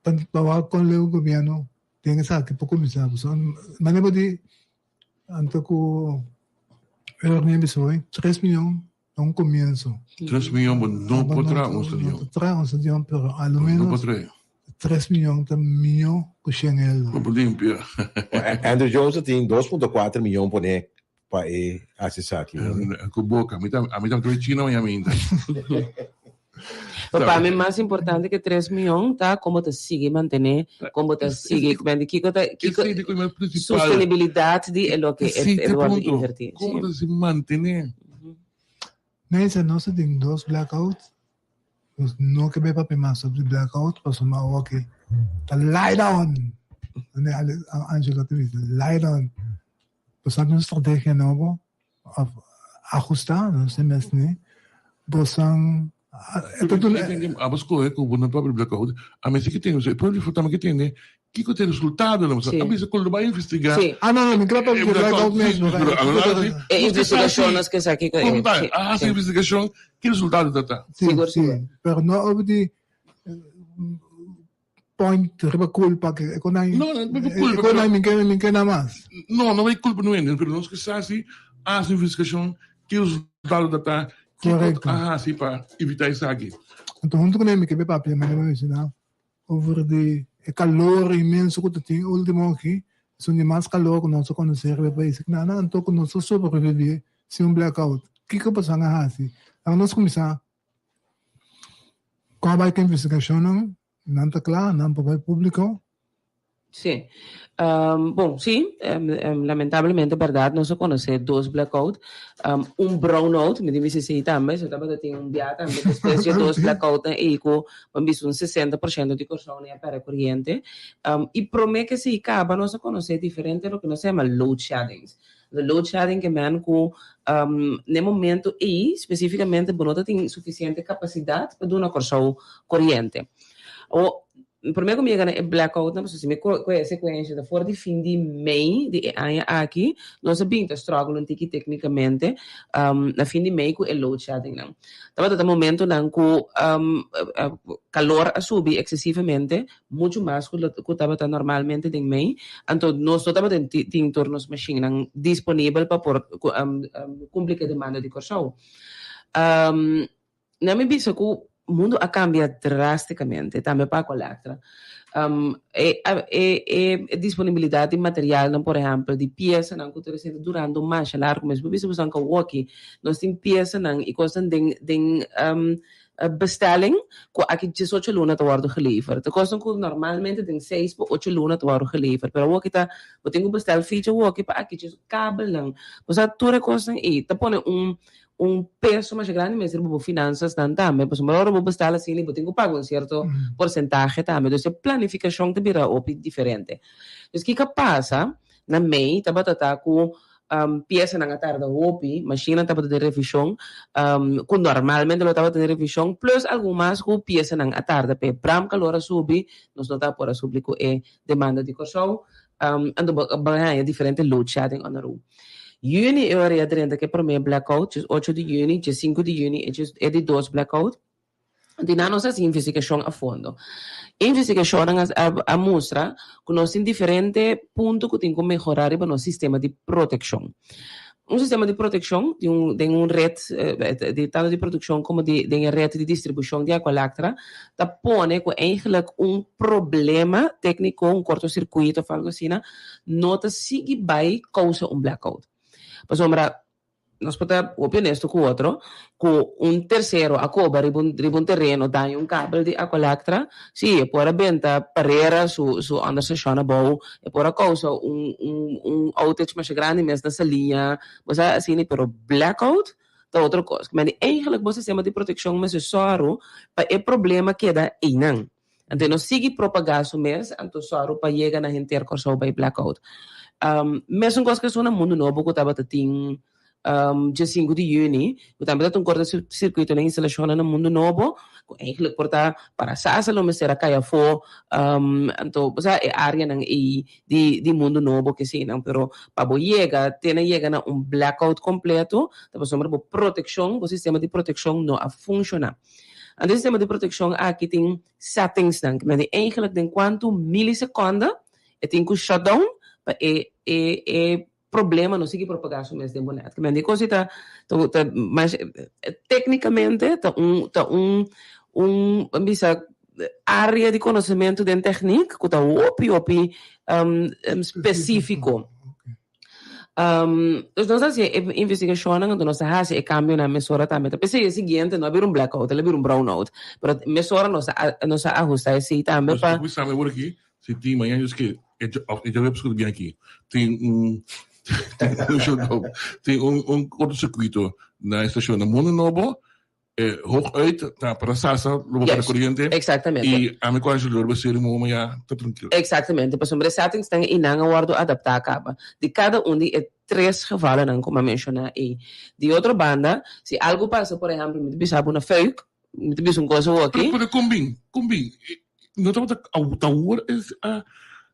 pa pa wak kon leu gobierno den esaki por kuminsá pasobra manera bo di anto ku Ernie a bisa hoy tres miyon ta un comienzo. Tres miyon bo no por traha un stadion. No ta traha un stadion pero a lo No menos por traha. tres miyon ta miyo ku shen eldo. Bo por limpia. Andrew Jones a tin 2.4 miyon pone pa e hasi esaki. Ku boka. Mi ta ami ta trae chino maña minta. Pero pa mi mas importante ke tres miyon ta como ta sigui mantene, como ta sigui, men di kiko ta, kiko Esei ta e mas principal. sostenibilidad di e loke e Esei ta e e wordo punto. inverti. Como Sí. ta si mantene. Mensen, nos a tin dos blackout. Nos no ke bay papia mas sobre blackout pasobra awor ke ta light on. Mane Ale- Angelo ta bisa, light on. Pasobra un strategia nobo of ahusta, no sé mes ni. Bosan e ta duna Abo scoge cu bo no papia di blackout. A mi si ke tende, e pueblo di tambe ke tende kiko ta e resultado nan. Sí. A bisa cu lo bay investiga. Sí. Ah, no, no, mi kla papia di blackout mes. Sí, pero a la sí. E investigacion nos ke sa kiko e. Como ta? Sí, A haci sí. investigacion, ki resultado ta ta? Sí, Sigur, sí. sigur. Pero no over di point riba culpa ke e konai No, no, no culpa, e konai mi ke mi ke na mas. No, no hay culpa no hende, pero nos ke sa si haci investigacion, ki resultado ta ta, kiko Correcto. a haci pa evita esaki. Anto hunto ku mi ke be papia manera mi mencioná over di e calor inmenso ku ta tin ultimo aki, esun di mas calor ku nos a konosé riba e pais aki. Nana anto ku nos a sobrevivi sin un blackout. Kiko pasan a hasi? Laga nos kuminsá Kon a bai ku investigashonnan? Nan ta kla? Nan por bai públiko? Sí. Bon, sí, lamentablemente bèrdat nos a konosé dos blackout, un brownout, mi tin bisa esei tambe, so tabata tin un bia tambe despues dje dos blackoutnan ei ku bo a bisa un 60% di Kòrsou no a pèrdè koriente. I promé ku esei kaba nos a konosé diferente loke nos a yama load sheddings. De load shedding ke men ku n'e momento ei spesífikamente bo no ta tin sufisiente kapasidat pa duna Kòrsou koriente. Awor, promé ku mi yega na e blackoutnan, pasobra si mi kohe e sekuensha ta for di fin di mei di e aña aki, nos a bin ta struggle un tiki téknikamente na fin di mei ku e load sheddingnan. Tabata ta momentonan ku kalor a subi eksesivamente, muchu mas ku lo ku tabata normalmente den mei, anto nos no tabatin tin tur nos mashinnan disponibel pa por kumpli ku e demanda di Kòrsou. Nan mi bisa ku mundu a kambia drástikamente, tambe pa Aqualectra. E e disponibilidat di materialnan, por ehèmpel, di piesanan ku ta resiente durando masha largu mes. Bo bisa bo san ku awoki nos tin piesanan i kosnan den den Bestelling ku aki 18 luna ta wòrdu geleverd. Ta kosnan ku normalmente den seis pa ocho luna ta wòrdu geleverd, pero awoki ta bo tin ku bestel ficha awoki pa aki djes kabelnan. Bo sa tur e kosnan ei ta pone un un peso masha grandi mes riba bo finansasnan tambe, pasobra ora bo bestel asina bo tin ku paga un sierto porsentahe tambe. Dus e planifikashon ta bira hopi diferente. Dus kiko a pasa na mei tabata ta ku Piesanan a tarda hopi, mashinnan tabata den revishon, ku normalmente lo tabata den revishon, plus algun mas ku piesanan a tarda p'e bram kalor a subi, nos no ta por a supli ku e demanda di Kòrsou, anto bo a haña diferente load shedding on the road. Yüni e ora e a drenta ku e promé blackout, djes ocho di yüni, djes sinku di yüni e di dos blackout. Di nan nos a hasi investigashon a fondo. E investigashonnan a mustra ku nos tin diferente punto ku tin ku mehorá riba nos sistema di protekshon. Un sistema di protekshon di un den un ret di tantu di produkshon komo di den e ret di distribushon di Aqualectra ta pone ku eigentlik un problema tékniko, un kortosirkuito òf algu asina, no ta sigui bai kousa un blackout. Pasobra Nos por ta hopi honesto ku otro, ku un tersero a koba riba un riba un tereno daña un kabel di Aqualectra, si e por a benta parera su su onderstation abou, e por a kousa un un un outage masha grandi mes na Saliña, bo sa asina, pero blackout ta otro kos. Mende eigenlijk bo sistema di protekshon mester sòru pa e problema keda einan. Anto e no sigui propagá su mes, anto sòru pa yega na henter Kòrsou bai blackout. Mesun kos ku esun na Mundu Nobo ku tabata tin dje sinku di yüni, ku tambe tabata un korto sirkuito na instalashonnan na Mundu Nobo, ku eigentlik por ta para sasa lo mester a kai afó, anto bo sa e áreanan ei di di Mundu Nobo kesinan. Pero pa bo yega te na yega na un blackout kompleto ta pasobra bo protekshon, bo sistema di protekshon no a funshoná. Anto e sistema di protekshon aki tin settingsnan, ku mende eigenlijk den kuantu milisekonde e tin ku shutdown pa e e e problema no sigui propagá su mes den bo net. Ku mende e kos ei ta ta ta mas téknikamente ta un ta un un ban bisa área di konosementu den tèknik ku ta hopi hopi spesífiko. Dus nos a hasi e investigashonnan anto nos a hasi e kambionan mesora tambe. Ta p'esei e siguiente no a bira un blackout, el a bira un brownout. Pero mesora nos a nos a ahustá esei tambe pa. Nos ta awor aki si tin mañana nos ke of e djaweps ku ta bin aki tin un tin un shutdown tin un un kortosirkuito na e stashon na Mundo Nobo E hooguit ta para sasa lo bo para coriente. Exactamente. Y ami cu Angelo lo ser mo ya ta tranquilo. Exactamente, pasobra e settings nan eynan a wordo adapta caba di cada un di e tres gevallennan cu mi a menciona ey. Di otro banda, si algo pasa, por ehempel, mi ta bisa bo na fuik, mi ta bisa un cosa awoki. Pero pero con bin, con bin? No tabata awor es a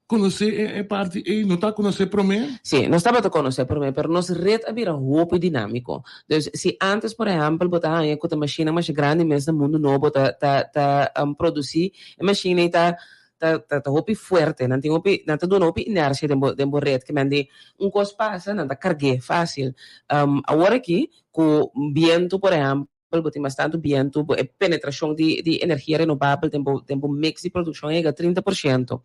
conoce e parti ey? No ta conoce prome? Sí, nos tabata conoce prome, pero nos red a bira hopi dinamico. Dus si antes, por ehempel, bo ta haña cu ta mashinnan masha grandi mes na Mundo Nobo ta ta ta produci, e mashina ey ta ta ta hopi fuerte, nan tin hopi, nan ta duna hopi inercia den bo den bo red, kimen di un cos pasa nan ta cargu'e facil. Awor aki cu biento, por ehempel, bo tin mas tantu bientu, bo e penetrashon di di energia renobabel den bo den bo mix di produkshon a yega 30%.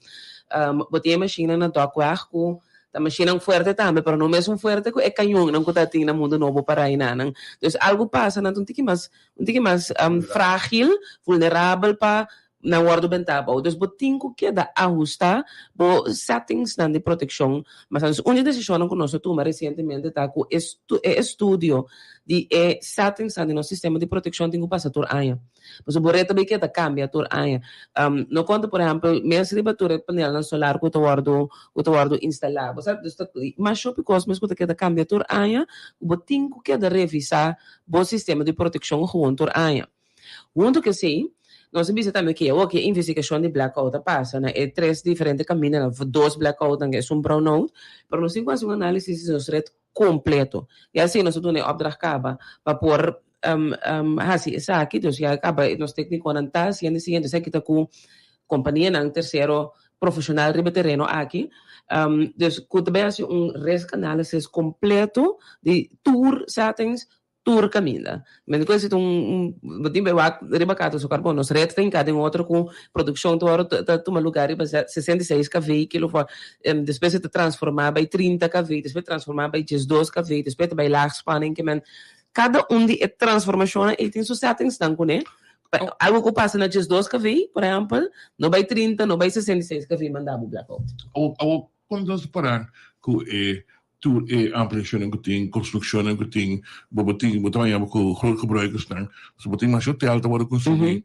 Bo tin e mashinnan na Dokweg ku ta mashinnan fuerte tambe, pero no mesun fuerte ku e kañonnan ku ta tin na Mundo Nobo pa rainanan. Dus algu pasa, nan ta un tiki mas un tiki mas fragil, vulnerabel pa nan wòrdu bentá abou. Dus bo tin ku keda ahustá bo settingsnan di protekshon mas antes. Un di e desishonnan ku nos a tuma resientemente ta ku e e estudio di e settingsnan di nos sistema di protekshon tin ku pasa tur aña. Pasobra bo ret ta bai keda kambia tur aña. No konta por ehèmpel mes riba tur e panelnan solar ku ta wòrdu ku ta wòrdu instalá. Bo sa dus ta mas hopi kos mes ku ta keda kambia tur aña ku bo tin ku keda revisá bo sistema di protekshon gewoon tur aña. Huntu ku esei, nos a bisa tambe ku awor ku e investigashon di blackout a pasa na e tres diferente kamindanan, dos blackoutnan ku esun brownout, pero nos tin ku hasi un análisis di nos ret kompleto. I asina nos a duna e opdracht kaba pa por hasi esaki, dus ya kaba nos téknikonan ta hasiendo e siguiente, esaki ta ku kompanianan tersero profeshonal riba e tereno aki, dus ku ta bai hasi un risk analysis kompleto di tur settings Tur kaminda. Men ku esei ta un bo tin bai wak riba kata su karbon. Nos ret ta hinká den otro ku produkshon ta wòrdu ta tuma lugá riba 66 kv kilo for despues e ta transformá bai 30 kv despues transformá bai 12 kv despues ta bai laagspanning ke men kada un di e transformashonnan ei tin su settingsnan kuné. Algu ku pasa na 12 kv por ehèmpel no bai 30 no bai 66 kv manda bo blackout. Awor kon nos ta para ku e Tur e ampliashonnan ku tin, konstrukshonnan ku tin, bo bo tin, bo ta baña bo ku grootgebruikersnan, so bo tin mas hotel ta wòrdu konstruí.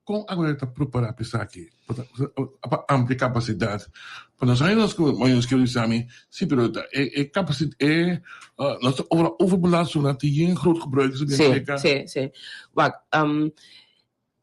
Kon Aguera ta prepará pa esaki? Pa amplia kapasidat. Pa nos haña nos ku nos kier bisa mi, si pero ta e e kapasi e nos ta ora overbelast su nan tin yen grootgebruikers Sí, sí, sí. Wak.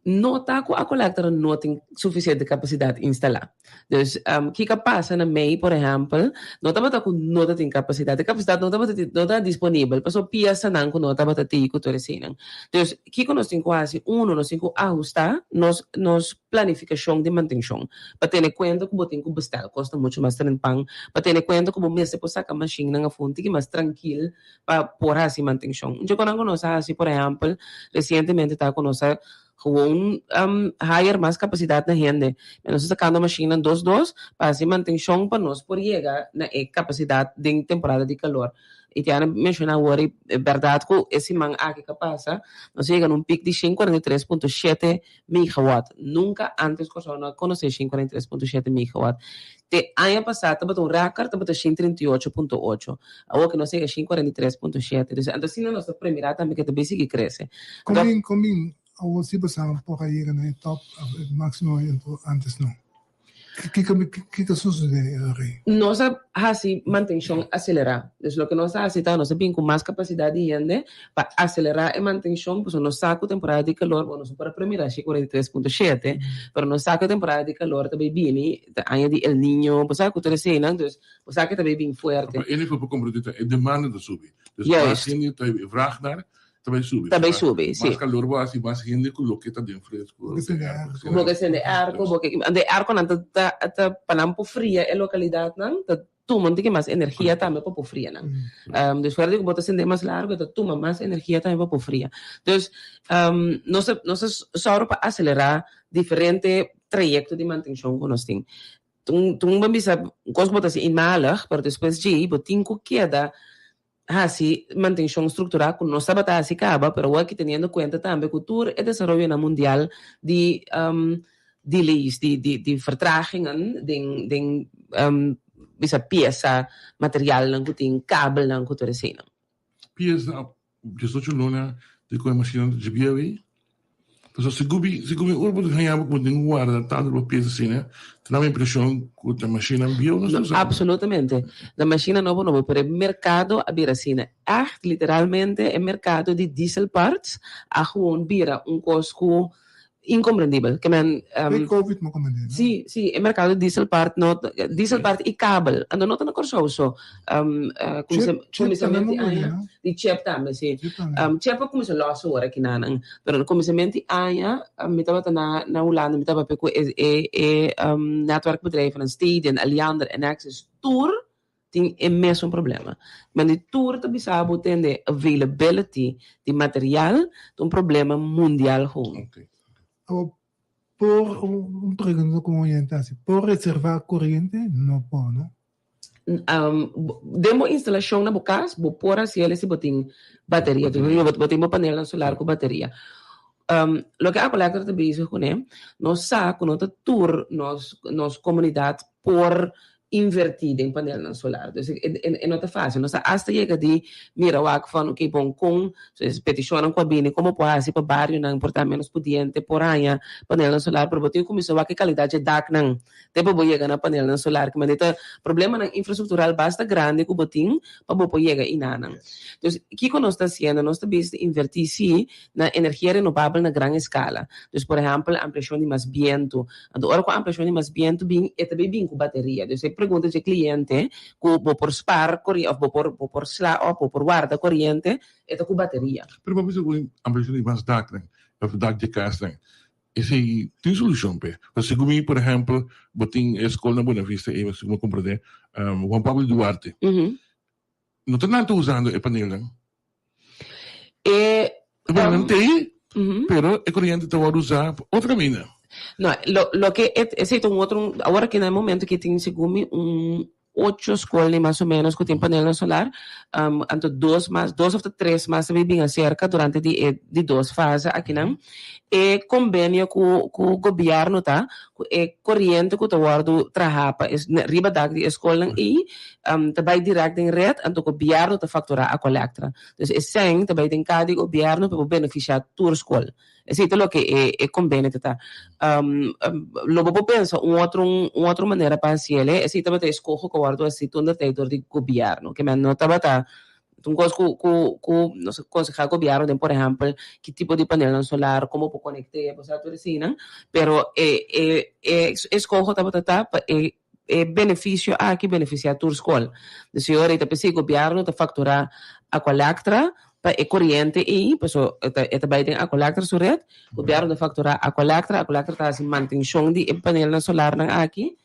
No ta ku Aqualectra no tin sufisiente kapasidat instalá. Dus kiko a pasa na mei, por ehèmpel, no tabata ku no ta tin kapasidat. E kapasidat no tabata no tabata disponibel pasobra piesanan ku no tabata tin ku tur eseinan. Dus kiko nos tin ku hasi? Uno, nos tin ku ahustá nos nos planifikashon di mantenshon pa tene kuenta ku bo tin ku bestèl kos ta muchu mas trempan, pa tene kuenta ku bo mester por saka mashinnan afó un tiki mas trankil pa por hasi mantenshon. Un dje konan ku nos a hasi, por ehèmpel, resientemente ta ku nos a gewoon hire mas kapasidat na hende. Nos a sakando mashinnan dos dos pa hasi mantenshon pa nos por yega na e kapasidat den temporada di kalor. I Tiana menshoná awor i e bèrdat ku e siman aki ku a pasa nos a yega na un pik di shen 43.7 megawatt. Nunka ántes Kòrsou no a konosé shen 43.7 megawatt. Te aña pasá tabata un rèkòrt, tabata shen 38.8. Awor ku nos a yega shen 43.7. Dus anto asina nos ta premirá tambe ku e ta bin sigui krese. Kon bin, kon bin awor si boso por a yega na e tòp, e máksimo antes no? Kiko kiko sucede Rey? Nos a hasi mantencion acelera. Dus loke nos a hasi ta nos a bin cu mas capacidad di hende pa acelera e mantencion pasobra nos sa cu temporada di calor, bon nos no por a premira shi 43.7, pero nos sa cu e temporada di calor ta bay bini, ta aña di El Niño, bo sa cu tur eseinan, dus bo sa cu e ta bay bin fuerte. Pa ene por comprende ta e demanda ta subi. Dus mas hende ta e vraag naar Ta bai subi. Ta bai subi, si. Mas kalor bo hasi, mas hende ku loke ta den fresku. Bo ke sende airco. Bo ke sende airco, bo ke, anto e airconan ta ta ta pa nan por fria e lokalidatnan, ta tuma un tiki mas energia tambe pa por fria nan. Dus fuera di ku bo ta sende mas largu, e ta tuma mas energia tambe pa por fria. Dus nos ta nos ta sòru pa aselerá diferente trayekto di mantenshon ku nos tin. Tun tun bo bisa kos ku bo ta hasi eenmalig, pero despues djei bo tin ku keda hasi mantenshon strukturá ku nos tabata hasi kaba, pero awor aki teniendo kuenta tambe ku tur e desaroyonan mundial di delays, di di di vertragingen den den bisa piesa, materialnan ku tin, kabelnan ku tur eseinan. Piesa 18 luna di ku e mashina ta djibia wi. Pasobra si gubi si gubi ora bo ta haña bo ku bo tin ku warda tantu bo piesa asina, ta daba impreshon ku ta mashina bieu nos ta usa. Absolutamente. Ta mashina nobo nobo, pero e merkado a bira asina. Ègt literalmente e merkado di diesel parts a gewoon bira un kos ku Incomprendibel. Ke men. Pre covid mo comprende no? Si, si, e mercado di diesel part no, diesel part y kabel. Anto no ta na Kòrsou so. Chip, chip tambe mo comprende no? Di chip tambe, si. Chip tambe. Chip a kuminsá lòs awor aki nan. Pero na kuminsamentu di aña mi tabata na na Hulanda, mi tabata papia ku e e e netwerkbedrijvennan, Stedin, Alliander, Enexis, tur tin e mesun problema. Men di tur ta bisa bo tende availability di material ta un problema mundial gewoon. Awor por un pregunta ku un oyente hasi, por reserva koriente? No por no? Den bo instalashon na bo kas bo por hasi el si bo tin bateria, bo tin bo panelnan solar ku bateria. Loke Aqualectra ta bezig kuné, nos sa ku no ta tur nos nos komunidat por invertí den panelnan solar. Dus e no ta fácil. Nos a asta yega di mira wak van oké bon kon petishonnan ku a bini komo por hasi pa barionan por ta ménos pudiente por haña panelnan solar pero bo tin ku kuminsá wak e kalidat dje daknan te pa bo yega na panelnan solar. Ki manera ta problemanan infrastruktural basta grandi ku bo tin pa bo por yega enanan. Dus kiko nos ta hasiendo? Nos ta bisa invertí sí na energia renobabel na gran eskala. Dus por ehèmpel ampliashon di mas bientu. Anto ora ku ampliashon di mas bientu bin, e ta bay bin ku bateria. Dus e pregunta dje kliente ku bo por spar koriente òf bo por bo por sla òf bo por warda koriente, e ta ku bateria. Pero bo bisa ku ampliashon di mas daknan òf dak dje kasnan, esei tin solushon p'e. Pasobra segun mi, por ehèmpel, bo tin e skol na Buena Vista ei, segun mi a komprendé, Juan Pablo Duarte. No ta nan ta usando e panelnan. E E panelnan ta ei, pero e koriente ta wòrdu usá pa otro kaminda. No, lo loke e esei ta un otro, awor aki na e momento ki tin segun mi un ocho skolnan mas o menos ku tin panelnan solar, anto dos mas, dos òf ta tres mas ta bin aserka durante di e di dos fase akinan. E kombenio ku ku gobièrnu ta ku e koriente ku ta wòrdu trahá pa e riba dak di e skolnan ei ta bai dirèkt den ret anto gobièrnu ta fakturá Aqualectra. Dus e sèn ta bai den ka di gobièrnu pa por benefisiá tur skol. Esei ta loke e e kombenio ta ta. Lo bo por pensa un otro un otro manera pa hasiel e, esei tabata e eskoho ku a wòrdu hasi toendertijd dor di gobièrnu, ke men no tabata. Un kos ku ku ku nos a konsehá gobièrnu den por ehèmpel ki tipo di panelnan solar, komo por konekt'é, bo sa tur eseinan, pero e e e eskoho tabata ta pa e e benefisio aki benefisiá tur skol. Dus e ora ei ta p'esei gobièrnu ta fakturá Aqualectra pa e koriente ei, paso e ta e ta bai den Aqualectra su ret, gobièrnu ta fakturá Aqualectra, Aqualectra ta hasi mantenshon di e panelnan solarnan aki,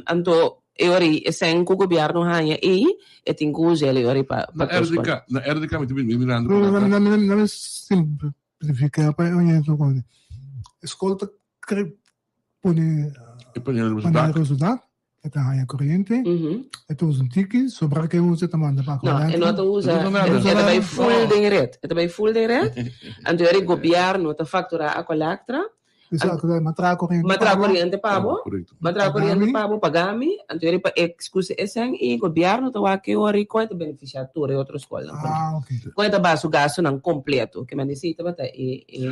Anto e ora ei e sèn ku gobièrnu haña ei e tin ku us'el e ora ei pa Na tur skol. RDK, na RDK mi ta bin mirando ku No, nan ta. no, no, no, simplifica pa e oyente con e skol ta kre pone E panel riba su panel dak. riba su dak, e ta haña koriente, e ta usa un tiki, sobra ke usa e ta manda pa No, e no Aqualectra. ta usa, No ta usa nada. e ta bai full den ret, e ta bai full den ret, anto e ora ei gobièrnu ta fakturá Aqualectra. Exacto, ma traha corriente Ma traha pa bo. corriente pa bo. Correcto. Ma traha corriente Pagami. pa bo, pagami. Anto eri pa excuse esen y gobierno ta wak e ora y con e ta beneficia tur e otro scolnan por. Ah, ok. Con e ta baha su gastonan completo. Ke men di tabata e e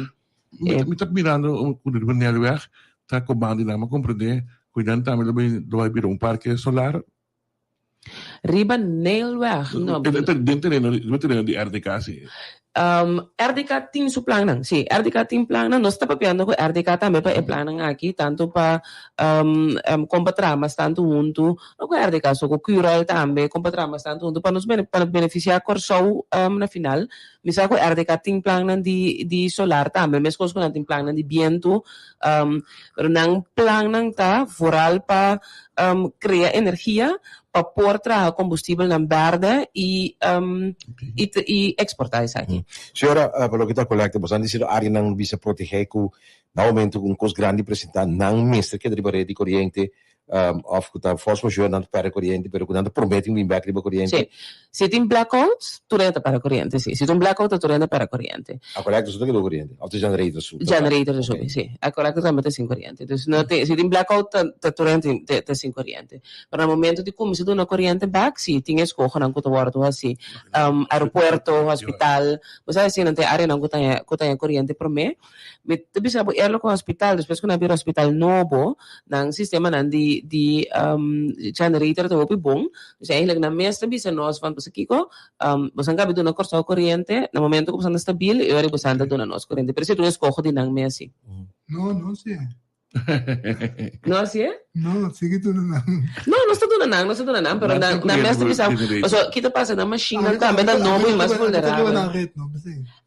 Mi e mi ta mirando un ku riba Nelweg ta kobando y nan a comprende ku nan tambe lo bin lo bai bira un parke solar. Riba Neilweg, no. Den tereno, riba tereno di RDK si. RDK tin su plannan, si. RDK tin plannan. Nos ta papiando ku RDK tambe pa e plannan aki, tantu pa kon pa traha mas tantu huntu, no ku RDK so, ku Curoil tambe, kon pa traha mas tantu huntu pa nos pa benefisiá Kòrsou na final. Mi sa ku RDK tin plannan di di solar tambe, meskos ku nan tin plannan di bientu, pero nan plannan ta vooral pa krea energia pa por traha kombustibelnan bèrdè i i eksportá esaki. Señora, pa loke ta kolekta, boso a disi áreanan bisa protegé ku na momento ku un kos grandi presentá nan mester keda riba red di koriente òf ku ta force majeure nan ta pèrdè koriente pero ku nan ta promete un bin bèk riba koriente. Sí. Si tin blackouts, tur hende ta para koriente, sí. Si tin un blackout, ta tur hende para koriente. A kolekta su ta keda koriente? Òf ta generator su? Generator ta subi, sí. A kolekta tambe ta sin koriente. Dus no tin, si tin blackout, ta ta tur hende ta ta sin koriente. Pero na momento di kuminsá duna koriente bèk, sí, tin eskohonan ku ta wòrdu hasí. Aeropuerto, hospital, bo sa asina ta e áreanan ku ta haña ku ta haña koriente promé. Mi ta bisa bo eerlijk ku hospital, despues ku nan a bira hospital nobo, nan sistemanan di di generator ta hopi bon. Dus eigenlijk nan mes ta bisa nos van boso kiko, boso a kabi duna Kòrsou koriente, na momento ku boso ta stabil e ora boso ta duna nos koriente. Pero esei ta un eskoho di nan mes si. No, no si. No asi e? No, sigui duna nan. No, nos ta duna nan, nos ta duna nan, pero nan nan mes ta bisa, pasobra ki ta pasa nan mashinnan tambe ta nobo i mas vulnerabel.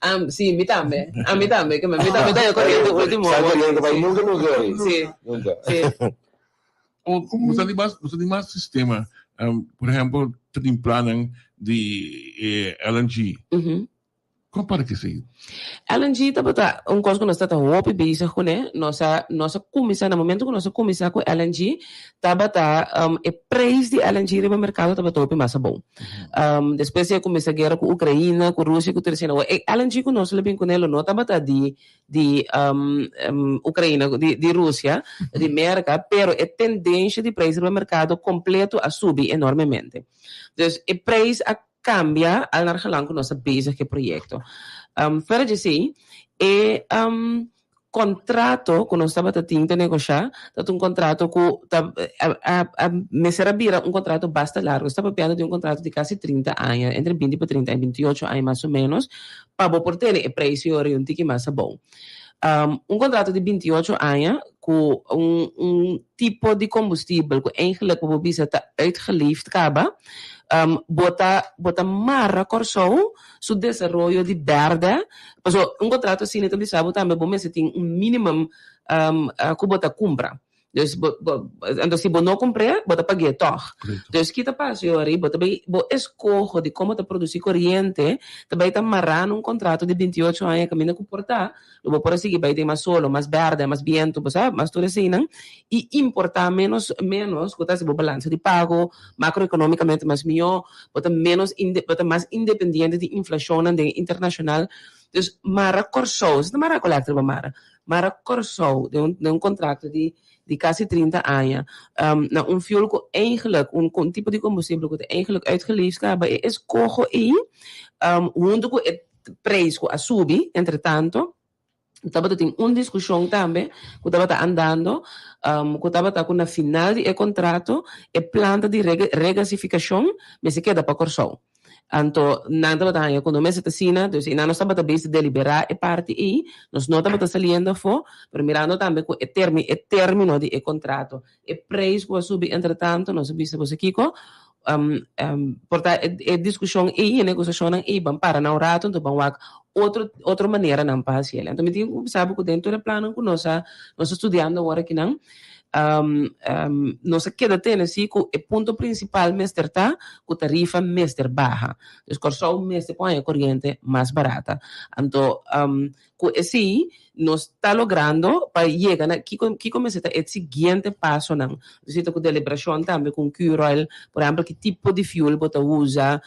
Am, si, mi tambe. Ami tambe, ke mi tambe ta e koriente ultimo. Sa koriente bai nunka nunka ori. Si. Nunka. Si. Bo sa di mas, bo sa di mas sistema. Por ehempel, ta tin plannan di LNG. Kon para ki esei? LNG tabata un kos ku nos ta ta hopi bezig kuné. Nos a nos a kuminsá na momento ku nos a kuminsá ku LNG tabata e preis di LNG riba merkado tabata hopi mas abou. Despues di a kuminsá guera ku Ukraina, ku Rusia ku tur esei. Awor e LNG ku nos lo bin kuné lo no tabata di di Ukraina, di di Rusia, di Merka, pero e tendensha di preis riba merkado kompleto a subi enormemente. Dus e preis a cambia al naar gelang cu nos ta bezig cu e proyecto. Fuera di esey, e contrato cu nos tabata tin ta negosha ta un contrato cu ta a mester a bira un contrato basta largo. Nos ta papiando di un contrato di casi trinta aña, entre binti pa trinta aña, binti i ocho aña mas o menos, pa bo por tene e precio ora un tiki mas abou. Un contrato di binti i ocho aña cu un un tipo di combustibel cu eigenlijk bo por bisa ta uitgeleefd caba, bo ta bo ta mara Kòrsou su desaroyo di bèrdè, pasobra un contrato asina ta bisa bo tambe bo mester tin un minimum cu bo ta cumpra. Dus bo bo anto si bo no kumpr'é, bo ta pag'é tòg. Dus ki ta pasa yori, bo ta bai bo eskoho di komo ta produsí koriente ta bai ta mará na un kontrato di 28 aña kaminda ku por ta, lo bo por a sigui bai den mas solo, mas bèrdè, mas bientu, bo sa, mas tur eseinan, i importá ménos ménos ku ta hasi bo balansa di pago makroekonomikamente mas mihó, bo ta ménos inde bo ta mas independiente di inflashonnan den internashonal. Dus mara Kòrsou, esei ta mara Aqualectra bo mara. Mara Kòrsou den un den un kontrakto di di kasi 30 aña na un fuel ku eigenlijk un un tipo di kombustibel ku ta eigenlijk uitgeleefd kaba e eskoho ei huntu ku e preis ku a subi entretanto tabata tin un diskushon tambe ku tabata andando ku tabata ku na final di e kontrato e planta di regasifikashon mester keda pa Kòrsou. Anto nan tabata haña ku no mester ta asina, dus i nan nos tabata bezig deliberá e parti ei, nos no tabata saliendo afó, pero mirando tambe ku e termi e término di e kontrato, e preis ku a subi entretanto, nos a bisa boso kiko, por ta e diskushon ei, e negosiashonnan ei ban para na un rato, anto ban wak otro otro maneranan pa hasi el. Anto mi tin ku bisa bo ku den tur e plannan ku nos a nos ta studiando awor akinan, nos a keda tene si ku e punto prinsipal mester ta ku tarifa mester baha. Dus Kòrsou mester por haña koriente mas barata. Anto ku esei nos ta logrando pa yega na kiko kiko mester ta e siguiente pasonan. Nos ta ku deliberashon tambe ku Curoil, por ehèmpel ki tipo di fuel bo ta usa,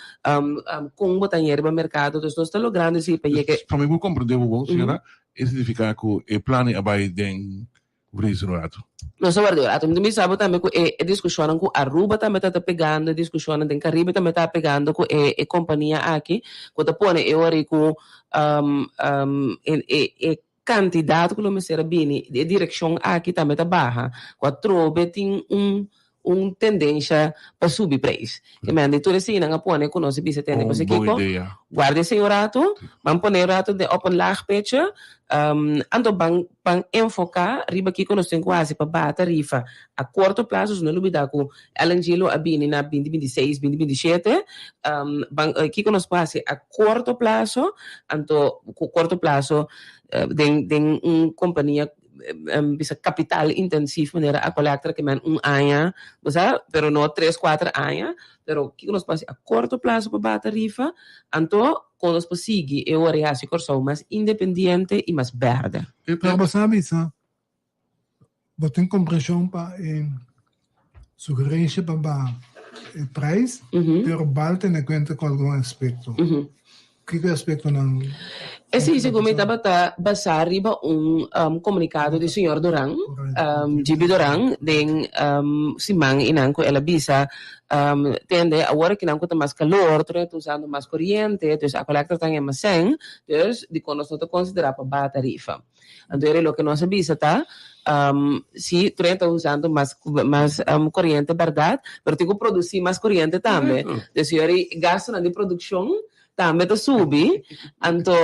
kon bo ta haña riba merkado. Dus nos ta logrando esei pa yega. Pa mi por komprende bo bon, señora, e signifiká ku e plan ei a bai den Vries un rato. Nos a warda un rato. Mi ta bisa bo tambe ku e diskushonnan ku Aruba tambe ta ta pegando, e diskushonnan den Karibe tambe ta pegando ku e e kompania aki, ku ta pone e ora ei ku e e kantidat ku lo mester a bini di e direkshon aki tambe ta baha, ku atrobe tin un un tendensha pa subi prijs. Ke men di tur eseinan a pone ku nos a bisa tende Un pasobra bon kiko, idea. guarda esei un rato, ban pone un rato den op een laag pitje, anto ban ban enfoká riba kiko nos tin ku hasi pa baha tarifa a korto plaso, so no lubida ku LNG lo a bini na binti binti seis, binti binti shete, ban kiko nos por hasi a korto plaso, anto ku korto plaso den den un kompania bisa capital intensief manera Aqualectra ke men un aña bo sa pero no tres cuater aña pero kiko nos por hasi a corto plazo pa baha tarifa anto kon nos por sigui e ora i hasi Kòrsou mas independiente i mas bèrdè. Pero bo sa bisa bo tin komprenshon pa e sugerensia pa baha e prijs pero bal tene kuenta ku algun aspekto. Kiko e aspektonan? Esei segun mi tabata basá riba un komunikado di señor Doran, GB Doran, den siman einan ku el a bisa, Tende, awor akinan ku ta mas kalor, tur hende ta usando mas koriente, dus Aqualectra ta hema sèn, dus dikon nos no ta konsiderá pa baha tarifa? Anto eri loke nos a bisa ta, si tur hende ta usando mas mas koriente bèrdat, pero tin ku produsí mas koriente tambe. Dus yori gastunan di produkshon tambe ta subi. Anto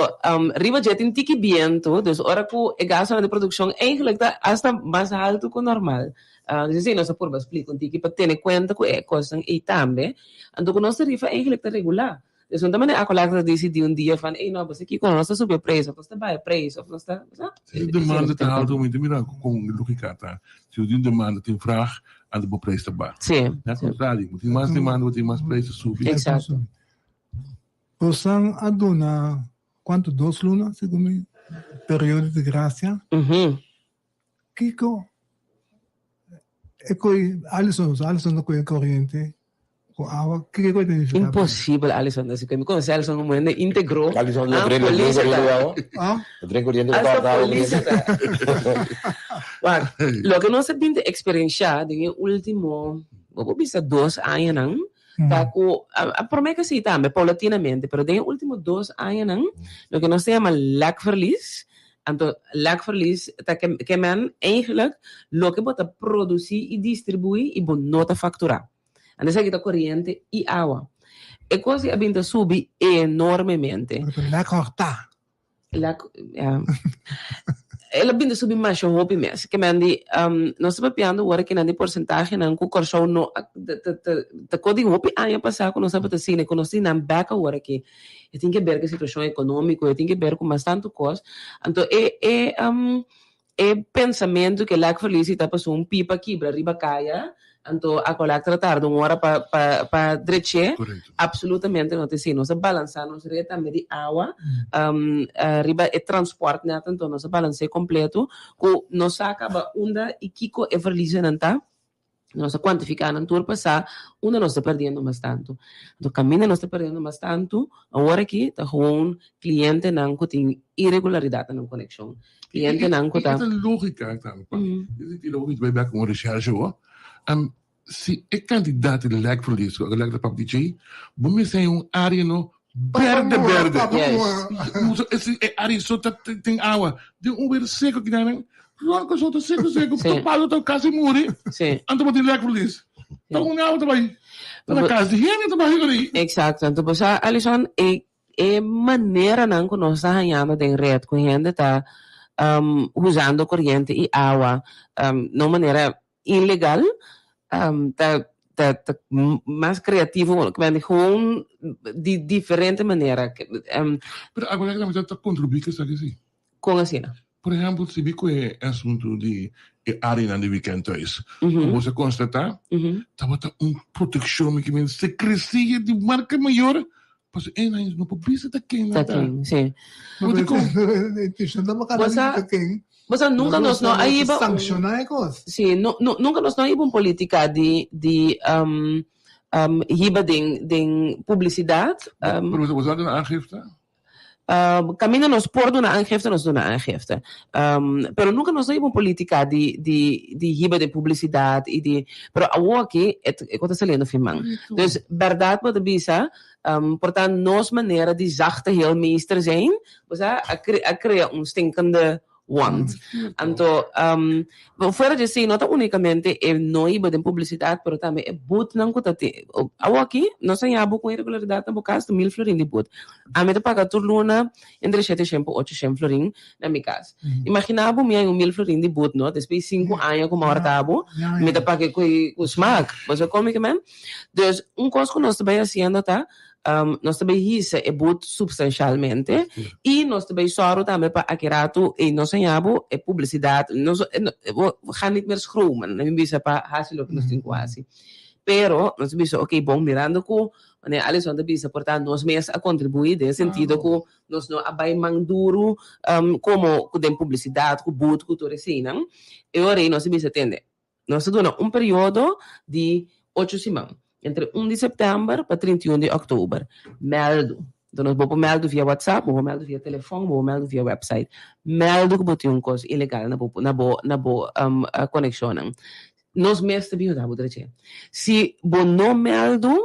riba dje tin tiki bientu, dus ora ku e gastunan di produkshon eigenlijk ta asta mas haltu ku normal. Dus esei nos a purba splika un tiki pa tene kuenta ku e kosnan ei tambe. Anto ku nos tarifa eigenlijk ta regulá. Dus no ta manera Aqualectra ta disidí un dia van, ey no, boso kiko, nos ta subi e preis of nos ta baha e preis of nos ta, sa? Si e demanda ta haltu, mi ta mira kon lógika ta. Si tin demanda, tin vrag, anto bo preis ta baha. Sí. Na kontrario, bo tin mas demanda, bo tin mas preis ta subi. Exacto. Bosan a duna kuantu dos luna segun mi periodo di grasia? Kiko e koe Alison usa? Alison ta koe koriente ku awa. Kiko e koe ta nifiká? Imposibel Alison ta hasi koe. Mi konosé Alison komo hende íntegro. Alison ta drink koriente ku awa? Ah? Ta drink koriente ku awa? Hasta polisia ta. Wak, loke nos a bin ta eksperenshá den e último, bo por bisa dos añanan, ta ku a promé ke si tambe, paulatinamente, pero den e último dos añanan, loke nos ta yama lèkverlies, Anto lekverlies ta ke men eigenlijk loke bo ta produci y distribui y bo no ta factura. Anto esaki ta coriente y awa. E cos di a bin ta subi enormemente. Pero lek horta. Lek, ja. El a bin ta subi masha hopi mes. Ke men di, nos ta papiando awor aki nan di porcentahenan cu Corsou no a, ta co di hopi aña pasa cu nos tabata asina, cu nos tin nan bek awor aki. E tin ke ber ku e situashon ekonómiko, e tin ke ber ku mas tantu kos. Anto e e e pensamentu ku e lak verlies ta pasobra un pipa kibra riba kaya, anto Aqualectra ta tarda un ora pa pa pa drech'é, apsolutamente no ta esei. Nos a balansá nos ret tambe di awa riba e transpòrt nèt, anto nos a balans'é kompleto ku nos sa kaba unda i kiko e verliezennan ta. Nos a kuantifiká nan tur pasá unda nos ta perdiendo mas tantu. Anto kaminda nos ta perdiendo mas tantu awor aki ta gewoon klientenan ku tin iregularidat na nan konekshon. Klientenan ku ta. E ta lógika tambe pa e ta bai bek ku un reshershe ho. Si e kantidat di lèkverlies ku a lèk ta papia di djei, bo mester haña un área no berde berde. E área so ta tin awa. Den un weer seko kinan Ronco so ta seco seco, sí. Palu ta casi muri. Sí. Anto bo tin lek verlies. Ta un awa ta bai. Na kas di hende ta bahi ori. Exacto. Anto bo sa, Alison, e e maneranan ku nos ta hañando den ret ku hende ta usando koriente i awa na un manera ilegal ta ta ta mas kreativo, gewoon di diferente manera. Pero aguarda ku ta kontribuí ku esaki si. Kon asina? Por ehempel, si bi ku e asuntu di e areanan di weekend thuis, ku bo sa konstatá, tabata un protekshon, mi ke men sekresia di marka mayor, pasobra e nan no por bisa ta ken nan ta. Ta ken, si. Bo di kon? Bo sa, bo sa nunka nos no a hiba un. Sankshoná e kos. Si, no, no, nunka nos no a hiba un politika di, di hiba den, den publisidat. Pero bo sa duna aangifte? Kaminda nos por duna aangifte, nos duna aangifte. Pero nunka nos no hiba un politika di di di hiba den publisidat i di, pero awoki e e kos ta saliendo fin man. Dus bèrdat bo ta bisa, por ta nos manera di zachte heelmeester zijn, bo sa, a a krea un stinkende wond. Anto, fuera di esei no ta unicamente e no hiba den publicidad, pero tambe e boetnan cu ta tin. Awoki, nos a yabu cu irregularidad na bo cas ta mil florin di boet. Ami ta paga tur luna entre shete shen pa ocho shen florin na mi cas. Imagina bo mi hay un mil florin di boet, no? Despues di sinku aña cu mi a horta bo, mi ta paga cu smaak. Bo sa con mi ke men? Dus, un cos cu nos ta bay haciendo ta, Nos ta bay hisa e boet substancialmente y nos ta bay sòru tambe pa aki ratu e nos haña bo e publicidad. Nos we gaan niet meer schromen, mi bisa pa haci loke nos tin cu haci. Pero nos ta bisa ok bon mirando cu manera Alison ta bisa por ta nos mes a contribui den sentido cu nos no a bay man duru como cu den publicidad cu boet cu tur eseynan e ora ey nos ta bisa tende. Nos ta duna un periodo di ocho siman, entre un di sèptèmber pa 31 di òktober. Mèldu. Enton nos bo por mèldu via WhatsApp, bo por mèldu via telefòn, bo por mèldu via wèpsait. Mèldu ku bo tin un kos ilegal na bo na bo na bo konekshonnan. Nos mes ta bin yuda bo drechi. Si bo no mèldu,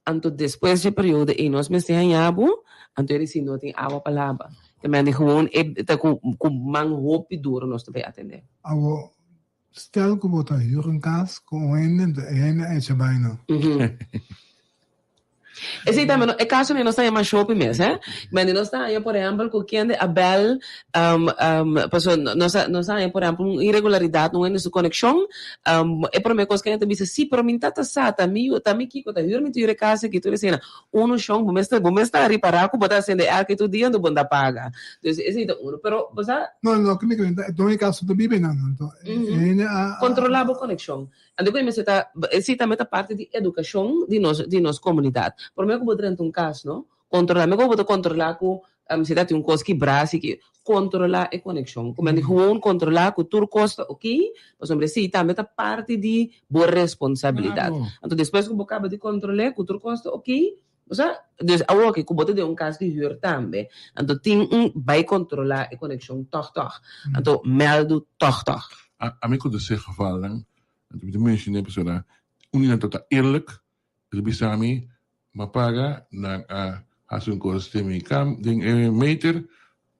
anto despues dje periodo ei nos mester haña bo, anto e risi no tin awa pa laba. Te mende gewoon e ta ku ku man hopi duro nos ta bay atendé. Awo, Stel ku bo ta hür un kas ku un hende, enton e hende a echa bai no. Esei tambe no, e kaso ni nos ta yama shopi mes, hè. Mende nos ta haña, por ehèmpel, ku kende a bèl, paso nos a nos a haña, por ehèmpel, un iregularidat un hende su konekshon, e promé kos ku hende ta bisa, si, pero mi ta ta sa, ta mi yu, ta mi kiko, ta hür mi ta hür e kas aki, tur esei. Unu shon, bo mester, bo mester a ripará ku bo ta hasiendo elke tur dia, anto bo no ta paga. Dus esei ta unu. Pero bo sa. No, loke mi kere ta e doño di kas no ta biba einan, anto e hende a. Kontrolá bo konekshon. Anto ku e mester ta, esei tambe ta parti di edukashon di nos, di nos komunidat. Promé ku bo drenta un kas, no, kontrolá. Mekor bo ta kontrolá ku si ta tin un kos kibrá, si ki, kontrolá e konekshon. Ku mende gewoon kontrolá ku tur kos ta oké, pasobra esei tambe ta parti di bo responsabilidat. Anto despues ku bo kaba di kontrol'é ku tur kos ta oké, bo sa, dus awor ku bo ta den un kas di hür tambe, anto tin un bai kontrolá e konekshon tòg tòg. Anto mèldu tòg tòg. Ami ku ta ser gevalnan, anto mi ta menshoné pasobra un di nan ta ta eerlijk, E ta bisa mi, M'a paga, nan a hasi un kos den mi kam, den e meter,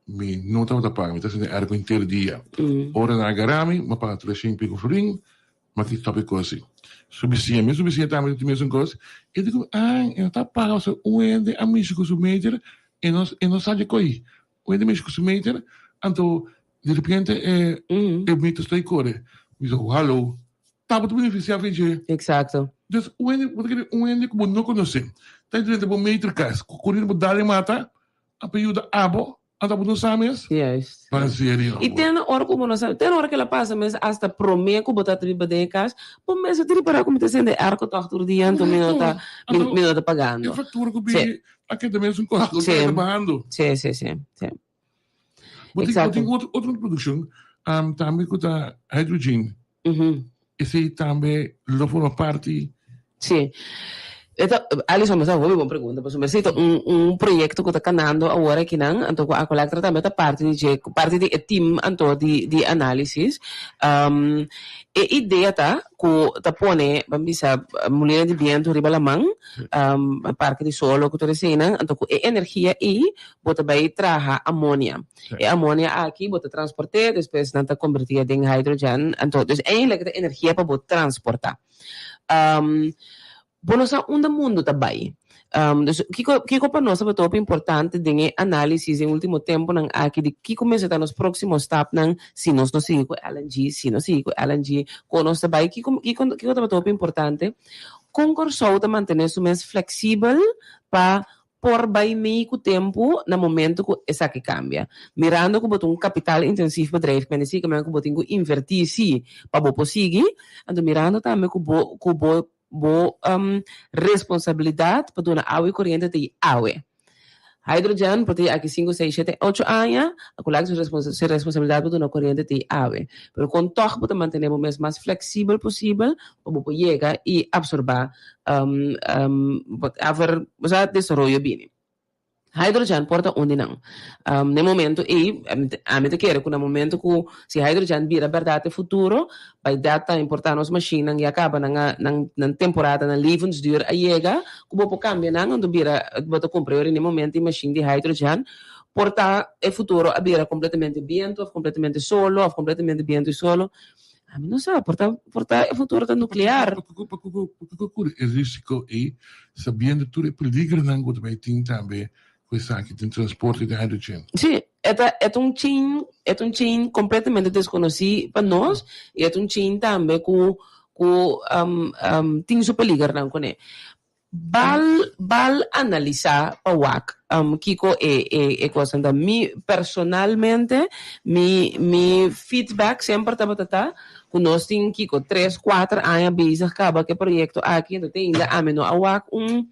mi no tabata paga, mi ta sinti airco henter dia. Ora nan a gara mi, m'a paga treshen pico florin, m'a ki stop e kos ei. Su bisiña, mes su bisiña tambe ta tin mesun kos, e di ku mi, ah, e no ta paga pasobra un hende a mishi ku su meter, e no e no sa di koi. Un hende mishi ku su meter, anto di repente e e meter sta kore. Mi bisa, hallo, Tabata beneficia fe dje. Exacto. Dus un hende, bo ta kere un hende ku bo no konosé, ta drenta bo meter kas, ku koriendo bo dal e mata, a pa yuda abo, anto abo no sa mes? Juist. Pa serio. I te na ora ku bo no sa, te na ora kila pasa mes, hasta promé ku bo ta biba den e kas, bo mes ta ripará ku mi ta sende airco tòg tur dia, anto mi no ta, mi no ta pagando. E faktura ku bini a keda mes un kos, no ta bahando. Si, si, si, si. Bo tin, bo tin otro, otro produccion um, tambe cu ta hydrogen. Mm -hmm. Esey tambe lo forma parti. Sí. Eta, Alison, me sa hopi bon pregunta, pasobra esey ta un, un proyecto cu ta canando awor akinan, anto cu Aqualectra tambe ta parti di dje, parti di e team anto di, di análisis. Um, e idea ta cu ta pone, ban bisa, molina di biento riba laman, um, parke di solo cu tur eseynan, anto cu e energia ey bo ta bai traha amonia. E amonia aki bo ta transport'é, despues nan ta kombertié den hydrogen. Anto, dus eigenlijk ta energia pa bo transportá. Bo no sa unda mundu ta bai. Dus kiko kiko pa nos tabata hopi importante den e análisis den último temponan aki di kiko mester ta nos próksimo stapnan si nos no sigui ku LNG, si nos sigui ku LNG, kon nos ta bai, kiko kiko kiko tabata hopi importante? Kon Kòrsou ta mantené su mes fleksibel pa por bai mei ku tempu na momento ku esaki kambia. Mirando ku bo ta un kapital intensief bedrijf, men esei ku bo tin ku invertí sí pa bo por sigui, anto mirando tambe ku bo ku bo bo responsabilidat pa duna awa i koriente ta i awe. Hydrogen por ta i aki sinku, seis, shete, ocho aña, akulak su su responsabilidat pa duna koriente ta i awe. Pero kon tòg bo ta mantené bo mes mas fleksibel posibel pa bo por yega i apsorbá whatever osea desaroyo bini. Hydrogen por ta un di nan. Na e momento ei, ami ta kere ku na momento ku si hydrogen bira bèrdat e futuro, by that time por ta nos mashinnan ya kaba nan a nan nan temporada, nan levensduur a yega, ku bo por kambia nan anto bira bo ta kumpra yori na e momento e mashin di hydrogen por ta e futuro a bira kompletamente bientu òf kompletamente solo òf kompletamente bientu i solo. Ami no sa, por ta por ta e futuro ta nuclear. Pakiko kuri e risiko ei sabiendo tur e peligronan ku ta bai tin tambe ku esaki den transporte di hydrogen? Sí, e ta e ta un chain e ta un chain completamente deskonosí pa nos i e ta un chain tambe ku ku tin su peligernan kuné. Bal bal analisá pa wak kiko e e e kosnan ta. Mi personalmente mi mi feedback semper tabata ta ku nos tin kiko tres kuater aña bezig kaba ku e proyekto aki enton te ainda ami no a wak un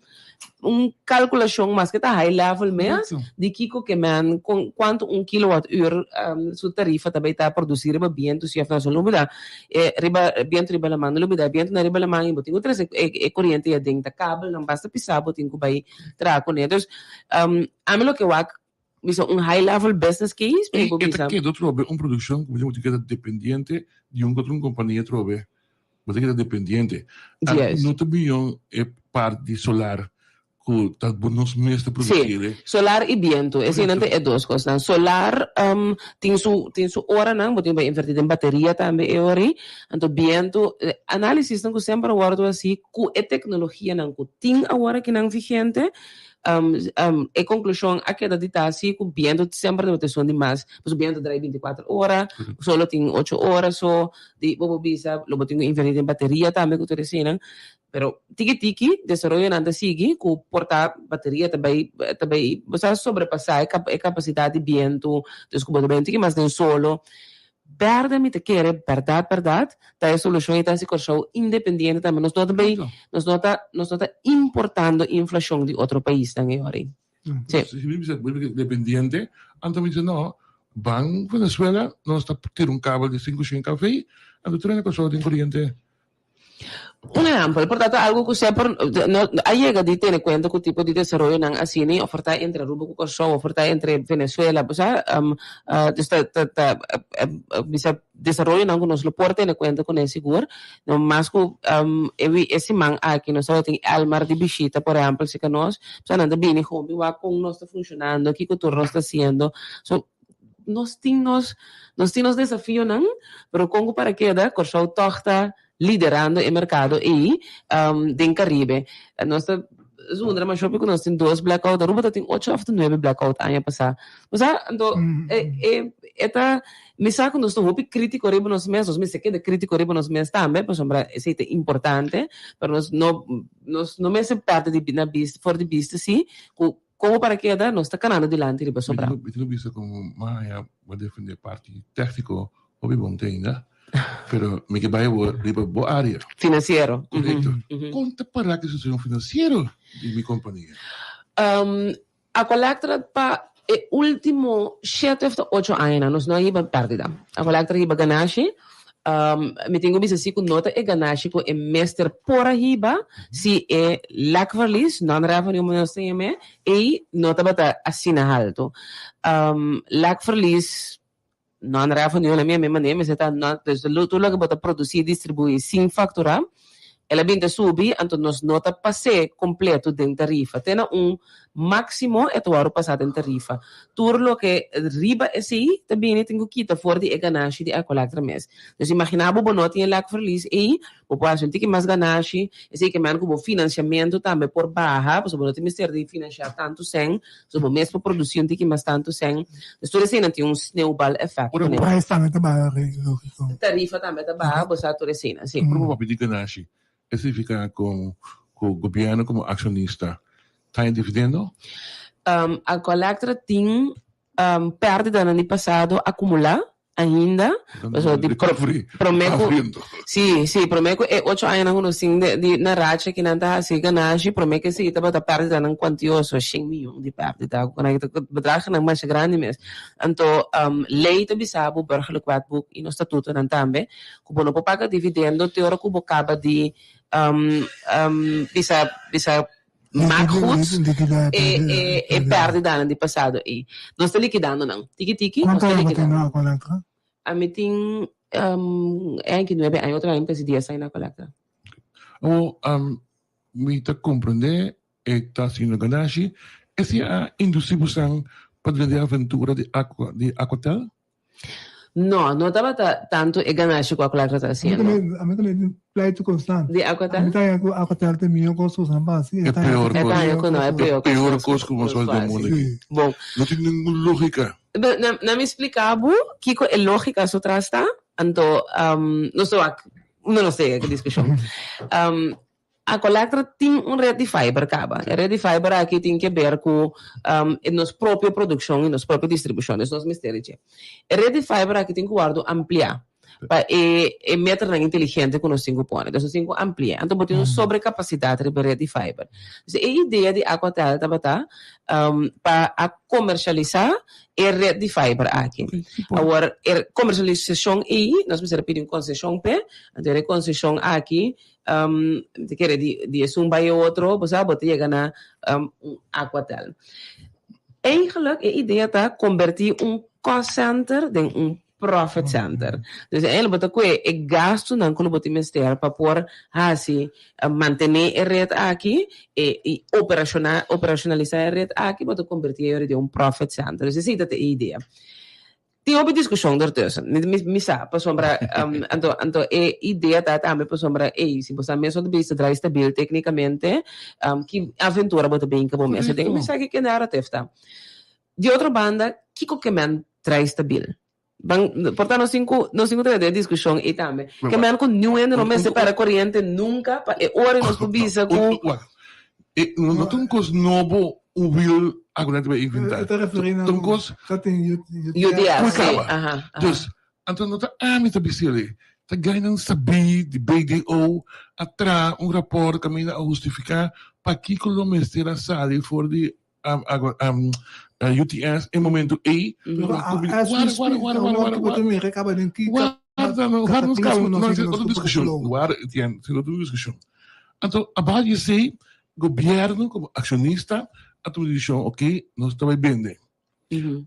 un kalkulashon maske ta high level mes di kiko ke men kon kuantu un kilowatt uur su tarifa ta bai ta produsí riba bientu si òf no. So lo ta E riba bientu riba laman no lubida bientu na riba laman i bo tin ku trese e e koriente aden ta kabelnan basta pisa bo tin ku bai traha kuné dus ami loke wak bisa un high level business case mi por bisa. E ta keda trobe un produkshon ku bo tin keda dependiente di un otro kompania trobe bo ta keda dependiente no ta bion e part di solar ku ta bo nos mes ta produsí Sí, solar i bientu, eseinan ta e dos kosnan. Solar tin su tin su oranan, bo tin bai invertí den bateria tambe e ora ei. Anto bientu, análisisnan ku semper a wòrdu hasí ku e teknologianan ku tin awor akinan vigente, e konklushon a keda di ta si ku bientu semper tabata esun di mas, pasobra bientu ta drai bintikuater ora, solo tin ocho ora, so di bo por bisa lo bo tin ku invertí den bateria tambe ku tur eseinan. Pero tiki tiki desaroyonan ta sigui ku por ta bateria ta bai ta bai bo sa sobrepasá e e kapasidat di bientu, dus ku bo ta bai un tiki mas den solo. Bèrdè mi ta kere bèrdat bèrdat ta e solushon i ta hasi Kòrsou independiente tambe. Nos no ta bai nos no ta nos no ta importando inflashon di otro paisnan e ora ei. Sí. Si mi bisa bo dependiente, anto mi bisa no, ban Venezuela nos ta tira un kabel di sinku shen kv, anto tur hende Kòrsou tin koriente. Un ehèmpel, por ta ta algu ku semper no a yega di tene kuenta ku tipo di desaroyonan asina i ofertá entre Aruba ku Kòrsou, ofertá entre Venezuela, bo sa, dus ta ta ta bisa desaroyonan ku nos lo por tene kuenta kuné sigur. No mas ku e wi e siman aki nos tabatin Elmar di bishita por ehèmpel serka nos, bo sa nan ta bini hopi wak kon nos ta funshonando, kiko tur nos ta hasiendo. So Nos tin nos nos tin nos desafionan, pero kon ku para keda Kòrsou tòg ta liderando e merkado ei den Karibe. Nos ta zundra mashopi ku nos tin dos blackout, Aruba ta tin ocho òf ta nuebe blackout aña pasá. Bo sa, anto e e e ta mi sa ku nos ta hopi krítiko riba nos mes, nos mester keda krítiko riba nos mes tambe pasobra esei ta importante, pero nos no nos no mester pèrdè di na bista for di bista si ku Komo para keda nos ta kanando dilanti riba sobrá. Mi tin ku bisa komo maya bo defende parti tekniko hopi bon te ainda, pero mi ke bai awor riba bo area. Finansiero. Korekto. Kon ta para ku e situashon finansiero di mi kompania? Aqualectra pa e ultimo shete of ta ocho añanan nos no a hiba pèrdida. Aqualectra hiba ganashi. Mi tin ku bisa si ku no ta e ganashi ku e mester por a hiba si e lèkverlies, non-revenue ku nos ta yam'é, ei no tabata asina haltu. Lèkverlies, non-revenue, na mi a mi manera mester ta, dus tur loke bo ta produsí i distribuí sin fakturá. El a bin ta subi, anto nos no ta pas'é kompleto den tarifa. Te na un máksimo e ta wòrdu pasá den tarifa. Tur loke riba esei ta bini tin ku kita for di e ganashi di Aqualectra mes. Dus imaginá bo bo no tin e lèkverlies ei, bo por hasi un tiki mas ganashi, esei ke men ku bo finansiamentu tambe por baha, pasobra bo no tin mester di finansiá tantu sèn, pasobra bo mes por produsí un tiki mas tantu sèn. Dus tur eseinan tin un sneeuwbal effect Ora kuné. Prijs tambe ta baha, lógiko. Tarifa tambe ta baha, bo sa tur eseinan, sí. Ora bo papia di ganashi, e signifiká ku ku gobièrnu komo akshonista ta haña dividendo? Aqualectra tin pèrdidanan di pasado akumulá ainda. Pasobra di Recovery promé ku abriendo. Sí, sí, promé ku e ocho añanan ku nos tin de di na racha ki nan ta hasi ganashi, promé ke esei tabata pèrdidanan kuantioso, shen miyon di pèrdida, ku nan ta bedragnan masha grandi mes. Anto lei ta bisa bo, Burgerlijk Wetboek i nos statutonan tambe, ku bo no por paga dividendo te ora ku bo kaba di bisa bisa Maak goed e e e pèrdidanan di pasado ei. Nos ta likidando nan. Tiki tiki nos Kuantu ta aña bo tin likidando. na Aqualectra? Ami tin enki nuebe aña, otro aña mi ta hasi dies aña na Aqualectra. Awor, mi ta komprendé e ta haciendo ganashi. Esei a indusí bosan pa drenta e aventura di Aqua di Aquatel? No, no tabata tantu e ganashi ku Aqualectra ta hasiendo. Ami tambe tin pleitu konstant. Di Aquatel? Ami ta haña ku Aquatel ta e mihó kos ku nan hasi. E peor E kos. ta haña ku no, e peor E peor kos ku nos hasi den mundu aki. Bon. No tin ningun lógika. Na mi splika bo kiko e lógika su tras ta, anto nos ta wak, no nos ta yega ki diskushon. Aqualectra tin un red di fiber caba. E red di fiber aki tin ke ber cu nos propio produccion y nos propio distribucion, dus nos mester di dje. E red di fiber aki tin cu wordo amplia pa e e meternan inteligente cu nos tin cu pone. Dus nos tin cu amplia. Anto bo tin un sobrecapacidad riba e red di fiber. Dus e idea di Aquatel tabata pa a comercialisa e red di fiber aki. Awor e comercialisacion ey nos mester a pidi un concesion p'e, anto e concesion aki Mi ta kere di di esun bai e otro, bo sa, bo ta yega na un Aquatel. Eigenlijk e idea ta kombertí un cost center den un profit center. Dus eigenlijk bo ta kue e gastunan ku lo bo tin mester pa por hasi mantené e ret aki e i operashoná operashonalisá e ret aki, bo ta kombertí e den un profit center. Dus esei ta e idea. Tin hopi diskushon dertussen. Mi, mi, mi sa, pasobra, um, anto, anto e idea ta tambe pasobra, ey, si bo sa mes ot bisa draai stabiel técnicamente, um, ki aventura bo ta bin ku bo mes. Den mi sa ki ke narrative ta. Di otro banda, kiko ke men draai stabiel? Ban, por ta nos tin ku, nos tin ku trata e diskushon ei tambe. Ke men ku niun hende no mester para koriente nunka pa e ora nos por bisa ku. Wak, e no ta un kos nobo un wiel Aguardente bai inventá. E ta referí na Ta un kos ta tin UTS, Ku sí. kaba. Aha, aha. Dus, anto no ta ami ta bis'el ei. Ta gainan sabí di BDO a traha un rapòrt kaminda a hustifiká pakiko lo mester a sali for di UTS e momento ei. Pero as we Warda, speak, warda, warda, awor warda, ku bo ta warda. mira kaba den ki Warda, no, warda nos kaba. kataklísmo nos No, yega otro nos ku diskushon. flow. Warda, Etienne, esei otro diskushon. Anto, a base di esei, Gobierno como accionista a tuma decision, ok, nos ta bay bende.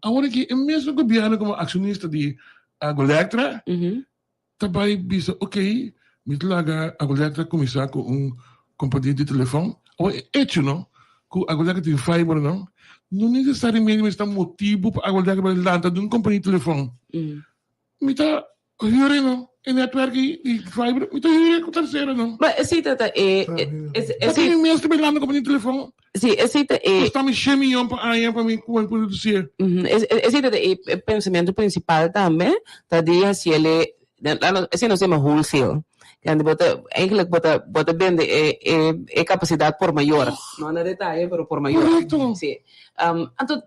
Awor aki e mesmo gobierno como accionista di Agualectra ta bay bisa, ok, mi ta laga Agualectra cuminsa cu un compania di telefon. Awor e hecho no cu Agualectra tin fiber no, no necesariamente mester ta motibo pa Agualectra bay lanta di un compania di telefon. Mi ta huur no, e netwerk ei di fiber, mi ta huur ku tersero no. Ma esei ta ta e, Ta tin mi mes ta belando ku mi telefon. Sí, esei ta e. Kosta mi shen miyon pa aña pa mi ku produsir. Esei ta ta e pensamentu prinsipal tambe, ta di hasi el e, esei nos yama wholesale. Kende bo ta, eigenlijk bo ta, bo ta bende e e e kapasidat por mayor. No na detaye, pero por mayor. Korekto. Sí. Anto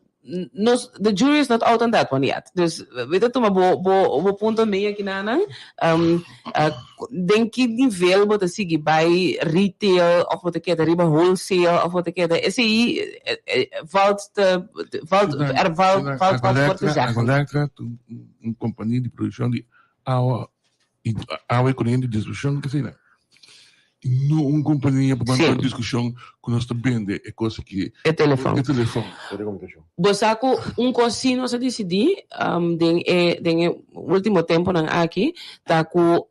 Nos, the jury is not out on that one yet. Dus we ta tuma bo, bo, bo punto mee aki nanan. Um, uh, den ki nivel bo ta sigui bai retail of bo ta keda riba wholesale of bo ta keda esei eh, eh, valt te, valt, er valt, valt wat voor te zeggen. Aqualectra ta un, un compania di produccion di awa y awa y corriente di distribucion ke asina. Y no un compania pa ban un discusion cu nos ta bende e cos aki. E telefon. E telefon. Bo sa cu un cos si nos a dicidi den e den e ultimo temponan aki ta cu.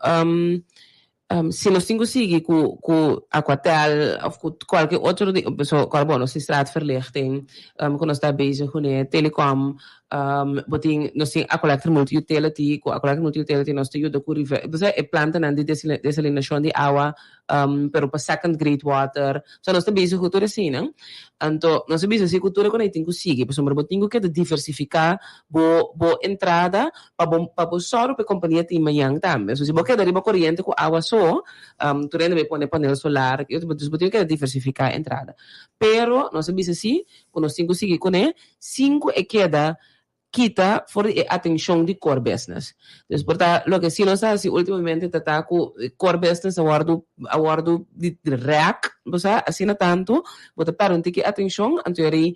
Si nos tin ku sigui ku ku Aquatel of ku kualke otro di so kòrda bo nos tin straatverlichting ku nos ta bezig kuné, telecom, bo tin nos tin Aqualectra Multi Utility, ku Aqualectra Multi Utility nos ta yuda ku river bo sa e plantanan di desalinashon di awa pero pa second grade water, so nos ta bezig ku tur eseinan. Anto nos ta bisa si ku tur e ku tin ku sigui pasobra bo tin ku keda diversifiká bo bo entrada pa bo pa bo sòru pa e kompania tin mañan tambe. So si bo keda riba koriente ku awa so, tur hende bai pone panel solar, dus bo tin ku keda diversifiká e entrada. Pero nos a bisa si ku nos tin ku sigui kuné sin ku e keda kita for di e atenshon di core business. Dus por ta loke si nos a hasi ultimamente ta ta ku core business a wòrdu a wòrdu di rèk, bo sa, asina tantu bo ta pèrdè un tiki atenshon, anto yari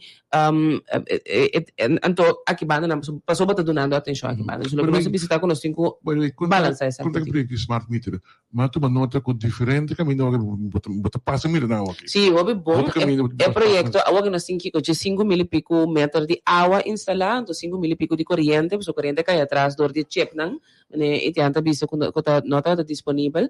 anto aki banda nan pasobra bo ta dunando atenshon aki banda. Dus loke nos a bisa ta ku nos tin ku balansa esaki. Kon ta e proyekto di smart meter? Mi a tuma nota ku diferente kaminda awor bo ta pasa mira nan awor. Sí, hopi bon. E proyekto awor nos tin kiko dje 5000 i piku meter di awa instalá, anto 5000 i piku di koriente, pasobra koriente a kai atras dor di e chipnan, manera Etienne ta bisa ku ta no tabata disponibel.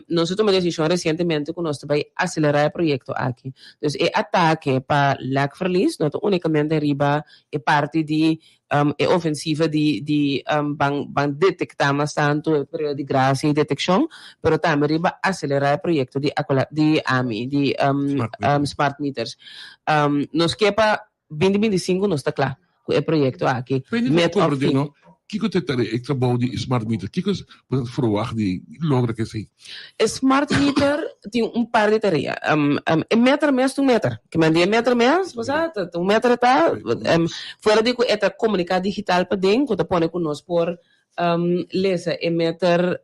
Nos a tuma desishon resientemente ku nos ta bai aselerá e proyekto aki. Dus e atake pa lèkverlies no ta únikamente riba e parti di e ofensiva di di ban ban detektá mas tantu e periodo di grasia i detekshon, pero tambe riba aselerá e proyekto di akola di ami di smart meters. Nos ke pa binti 25 nos ta kla ku e proyekto aki met òf fin. Kiko ta e tarea e trabou di smart meter? Kiko bo ta ferwagt di logra ku esei? E smart meter tin un par di tarea. E meter mes ta un meter. Ke men di e meter mes, bo sa, ta un meter e ta. Fuera di ku e ta komuniká digital paden, ku ta pone ku nos por lesa e meter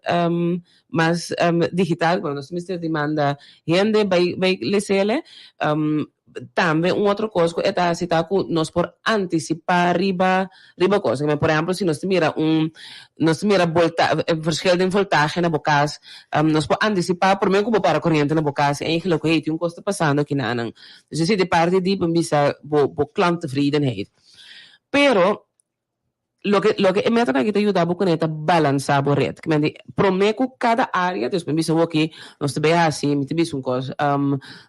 mas digital, bueno, nos mester di manda hende bai bai les'ele. Tambe un otro kos ku e ta hasi ta ku nos por antisipá riba riba kos. Por ehèmpel si nos ta mira un nos ta mira volta verschil den voltahe na bo kas, nos por antisipá promé ku bo para koriente na bo kas eigenlijk ku hey tin un kos ta pasando aki nanan. Dus esei ta e parti di pa bisa bo bo klanttevredenheid. Pero Loke loke e metanan aki ta yuda bo kuné ta balansá bo ret. Kimen di promé ku kada área, dus mi bisa awor aki nos ta bay hasi, mi ta bisa un kos,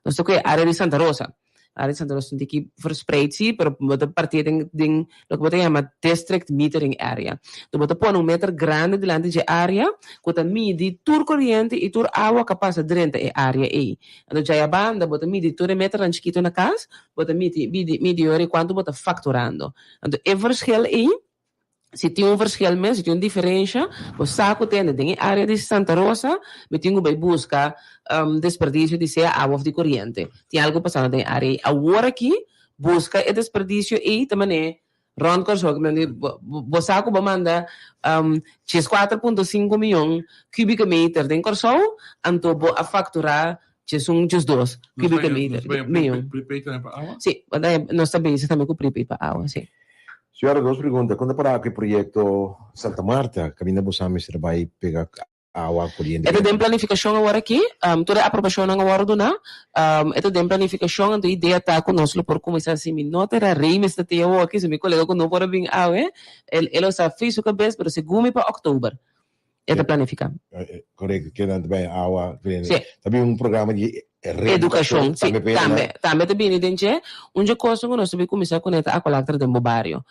nos ta kohe área di Santa Rosa. Área di Santa Rosa un tiki verspreid si, pero bo ta partié den den loke bo ta yama district metering area. Enton bo ta pone un meter grandi dilanti dje área ku ta midi tur koriente i tur awa ku a pasa drenta e área ei. Anto djaya banda bo ta midi tur e meternan chikitu na kas, bo ta midi midi midi ora i kuantu bo ta fakturando. Anto e verschil ei, si tin un verschil mes, si tin un diferensha, bo sa ku tende den e área di Santa Rosa, mi tin ku bai buska desperdisio di sea awa òf di koriente. Tin algu pasando den e área ei. Awor aki, buska e desperdisio ei ta manera rònt Kòrsou. Bo sa ku bo manda 4.5 mion kubike meter den Kòrsou, anto bo a fakturá 11, 12 kubieke meter. Nos bay prepaid tambe pa awa? Si, nos ta bezig tambe ku prepaid pa awa, si. Señora, dos pregunta. Kon ta pará ku e proyekto Santa Marta? Kaminda bo sa mester bai pega awa, koriente? E ta den planifikashon awor aki. Tur e aprobashonnan a wòrdu duná. E ta den planifikashon, anto idea ta ku nos lo por kuminsá si mi no ta era rei mester tin awor aki, si mi kolega ku no por a bin awe, e lo sa fei su kabes, pero segun mi pa òktober. E ta planifica. Correcto, ke nan ta bay awa. Sí. Ta bin un programa di Educacion, sí, tambe, tambe ta bini den dje. Un dje cosnan cu nos ta bin cuminsa cune ta Aqualectra den bo bario.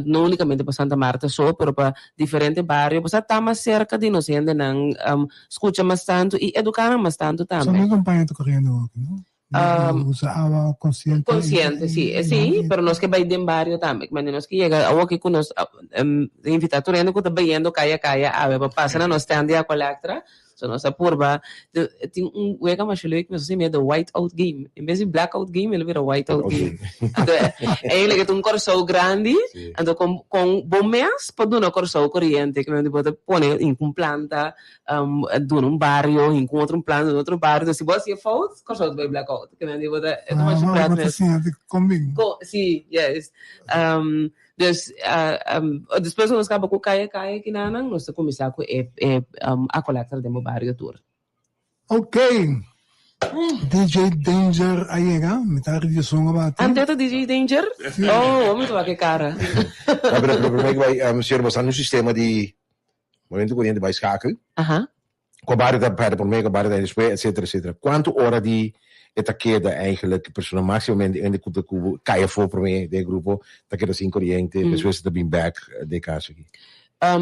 No unicamente pa Santa Marta so, pero pa diferente bario. Pasobra ta mas cerca di nos hendenan, scucha mas tanto y educa nan mas tanto tambe. So mi campaña ta coriendo hopi, no? Usa awa consciente. Consciente, sí. Sí, pero nos ke bai den bario tambe. Mane nos ke yega awo ke ku nos invita tur hende ku ta bayendo kaya kaya awe pa pasa na nos stand di Aqualectra. So nos a purba tin un wega masha leuk mi a hasi the white out game. En bes di black out game el a bira white out game. Anto eigenlijk e ta un Kòrsou grandi anto kon kon bo mes por duna Kòrsou koriente ke bo ta pone un planta duna un bario, hin ku otro un plan duna otro bario, si bo hasi e fout, Kòrsou ta bai blackout. Ke nan di bo ta, e ta masha pret mes. Bo ta siña di kon bin. Ko, si, yes. Dus, despues ku nos kaba ku kaya kaya kinanan, nos ta kuminsá ku e e Aqualectra den bo bario tur. Ok. DJ Danger a yega, mi ta ridi son a bati. Ante ta DJ Danger? Oh, mi ta wak e kara. No, pero promé ku bai, señor, bo sa un sistema di Momento ku hende bai skakel. Aha. Kua bario ta perde promé, kua bario ta despues, etcetera, etcetera. Kuantu ora di e ta keda eigenlijk persona máximamente hende ku ta ku kai afó promé den e grupo ta keda sin koriente, despues e ta bin bèk den e kaso aki?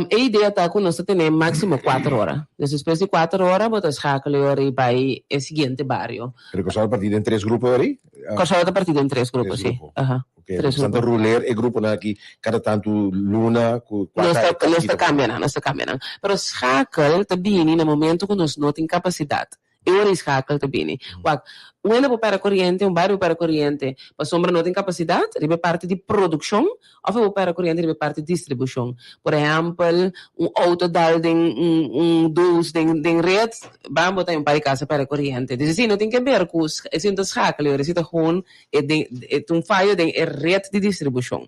E idea ta ku nos ta tene máksimo kuater ora. Dus despues di kuater ora bo ta schakel e ora i bai e siguiente bario. Pero Kòrsou ta partí den tres grupo ora ei? Kòrsou ta partí den tres grupo, sí. Aha. Ok, tres grupo. Bo ta ruler e gruponan aki kada tantu luna ku kua ta e Nos ta kambia nan, nos ta kambia nan. Pero schakel ta bini na momento ku nos no tin kapasidat. E ora e schakel ta bini. Wak, un hende por pèrdè koriente, un bario por pèrdè koriente pasobra no tin kapasidat riba e parti di produkshon òf e por pèrdè koriente riba e parti di distribushon. Por ehèmpel, un outo dal den un un doos den den ret, ban bo ta un par di kas a pèrdè koriente. Dus esei no tin ke ber ku esei no ta schakel, esei ta gewoon e den e ta un fayo den e ret di distribushon.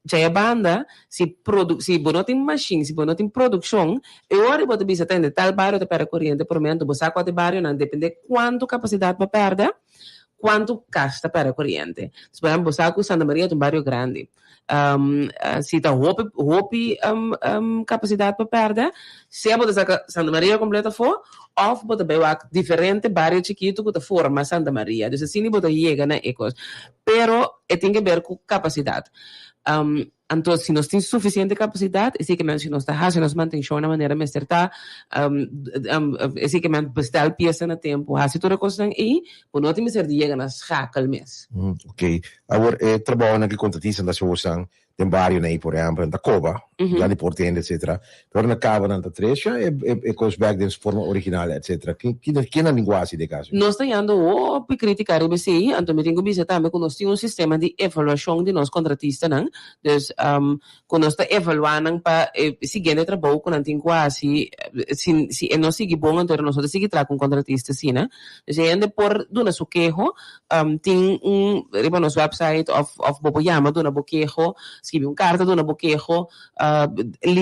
Djaya banda, si produ si bo no tin mashin, si bo no tin produkshon, e ora bo ta bisa tende tal bario ta pèrdè koriente por momento, bo sa kua ta e barionan, depende kuantu kapasidat bo pèrdè, kuantu kas ta pèrdè koriente. Dus por ehèmpel bo sa ku Santa Maria ta un bario grandi, si ta hopi hopi kapasidat bo pèrdè, sea bo ta saka Santa Maria kompleto afó òf bo ta bai wak diferente bario chikitu ku ta forma Santa Maria. Dus asina bo ta yega na e kos. Pero e tin ke ber ku kapasidat. Anto si nos tin sufisiente kapasidat, esei ke men si nos ta hasi nos mantenshon na manera mester ta, esei ke men bestel piesa na tempu, hasi tur e kosnan ei, bo no tin mester di yega na schakel mes. Oké. Awor e trabounan ku kontratista ta hasi bosan den barionan ei, por ehèmpel, nan ta koba, ya di por tende, etcetera. Pero ora nan kaba nan ta tresha e e kos bèk den su forma original, etcetera. Ki ki ken nan tin ku hasi den e kaso? Nos ta yando hopi kritika riba esei, anto mi tin ku bisa tambe ku nos tin un sistema di evaluashon di nos kontratistanan, dus ku nos ta evaluá nan pa e siguiente trabou ku nan tin ku hasi, si si e no sigui bon anto nos no ta sigui traha ku un kontratista asina. Dus e hende por duna su keho, tin un riba nos website of of bo por yama duna bo keho, skibi un karta duna bo keho,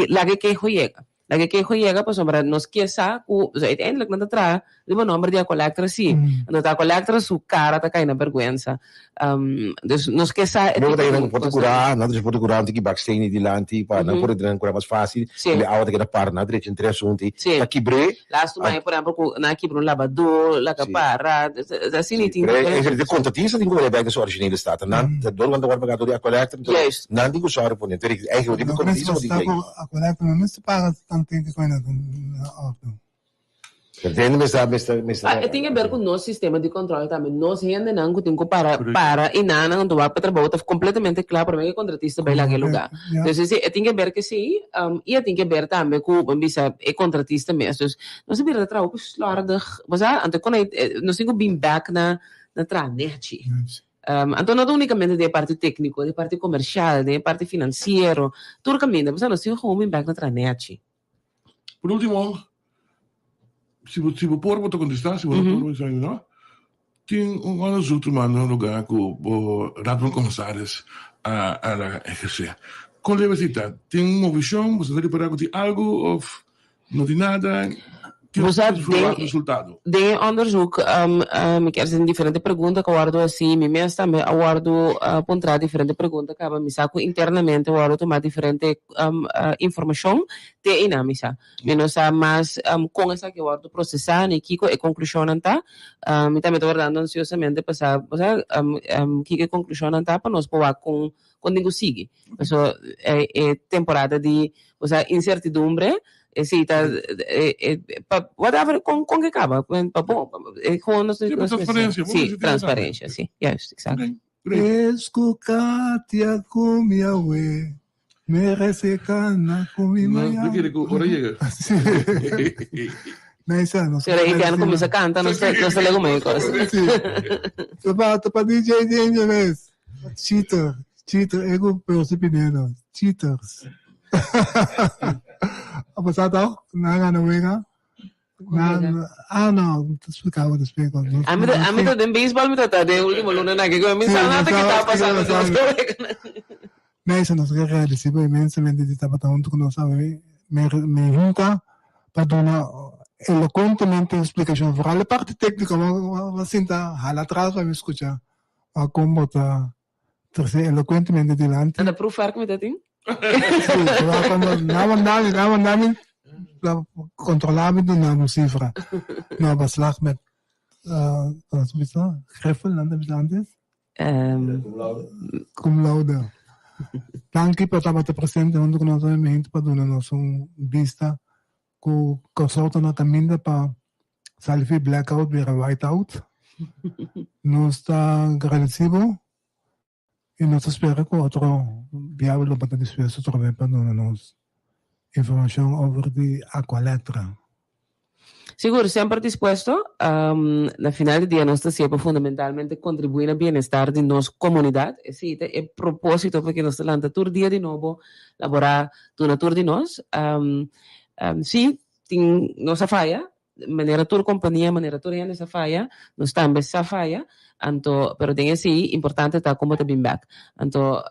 laga e keho yega. Laga e keho yega pasobra nos kier sa ku uiteindelijk nan ta traha riba nomber di Aqualectra si. Anto ta Aqualectra su kara ta kai na bergwensa. Dus nos ke sa e tipo di Nan por ta kura, nan por ta kura un tiki baksteen dilanti pa nan por entra nan kura mas fácil. E awa ta keda para nan drecha entre asuntu ta kibr'é. Laatste maña por ehempel ku nan a kibra un labadó laga para asina tin. Pero e kontratista tin ku wòrdu bèk na su originele status. Nan dor ku nan ta wòrdu pagá dor di Aqualectra nan tin ku sòru pone. Eigenlijk riba e kontratista bo tin ku. Aqualectra no mester paga tantu ku nan ta òf no. Depende mester mester mester. Ah, e tin ke ber ku nos sistema di kòntròl tambe. Nos hendenan ku tin ku para para i nan nan wak pa trabou ta kompletamente kla promé ku e kontratista bai laga e lugá. Dus esei e tin ke ber ke si i e tin ke ber tambe ku bo bisa e kontratista mes. Dus nos a bira ta traha hopi slòrdig, bo sa, anto kon ei nos tin ku bin bèk na na traha nèchi. Anto no ta únikamente den e parti tékniko, den e parti komersial, den e parti finansiero, tur kaminda. Bo sa nos tin ku bin bèk na traha nèchi. Por último, si bo, si bo por, bo ta contesta, si bo no por, bo bisa no. Tin un onderzoek tumando lugar cu bo Raad van Commissaris a, a laga eherce. Con lebe si ta? Tin un movicion? Bo sa ta ripara cu tin algo of no tin nada? Ki Bo sa, ki verwacht den, resultado? den e onderzoek, mi kier haci diferente pregunta cu a wordo haci. Mi mes tambe a wordo puntra diferente pregunta caba. Mi sa cu internamente a wordo tuma diferente informacion te einan mi sa. Mi no sa mas kon esaki a wòrdu prosesá ni kiko e konklushonnan ta. Mi tambe ta wardando ansiosamente pa sa osea kiko e konklushonnan ta pa nos por wak kon kon tin ku sigui. Paso e temporada di osea insertidumbre esei ta pa whatever kon kon ke kaba pa bon e gewoon nos Sí, pa transparencia. Sí, transparencia, sí. Juist, exacto. Es ku Katia ku mi awe Merece cana cu mi No, no quiere cu ora llega. Neysa, nos Pero e piano comienza canta, no se, no se le come cos. Sí. Ta pa DJ Danger mes. Cheater, cheater, ego Percy Pinedo. Cheaters. A pasá toch? Nan gana wega. Nan, ah no, ta explica bo despues. A mi ta, a mi ta den baseball mi ta ta den ultimo luna nan ke mi sa nada ke ta pasando. Neysa, nos ke agradeci bo inmensamente di tabata hunto cu nos awe. Mi, mi hinta pa duna elocuentemente un splicacion, vooral e parti tecnico, mi a sinta hala atras pa mi scucha con bo ta trece elocuentemente dilanti. Anda proefwerk mi ta tin? Si, pero con bo, nan a manda mi, nan a manda mi. kontrolá mi duna un sifra. No, beslag met, kon nan ta bisa? Griffel nan ta bisa antes? Cum laude. Danki pa tabata presente huntu ku nos hoy mehinte pa duna nos un bista ku Kòrsou ta na kaminda pa sali fi blackout bira whiteout. Nos ta gradisí bo i nos ta spera ku otro biaha lo bo ta dispuesto otra bes pa duna nos informashon over di Aqualectra. Sigur, semper dispuesto. Na final di dia nos ta hacié pa fundamentalmente contribuí na bienestar di nos comunidad. Esei ta e propósito pa ke nos ta lanta tur dia di nobo, laborá, duna tur di nos. Sí, tin, nos a faya, manera tur compania, manera tur hende sa faya, nos tambe sa faya. Anto, pero den esei importante ta con bo ta bin bek. Anto,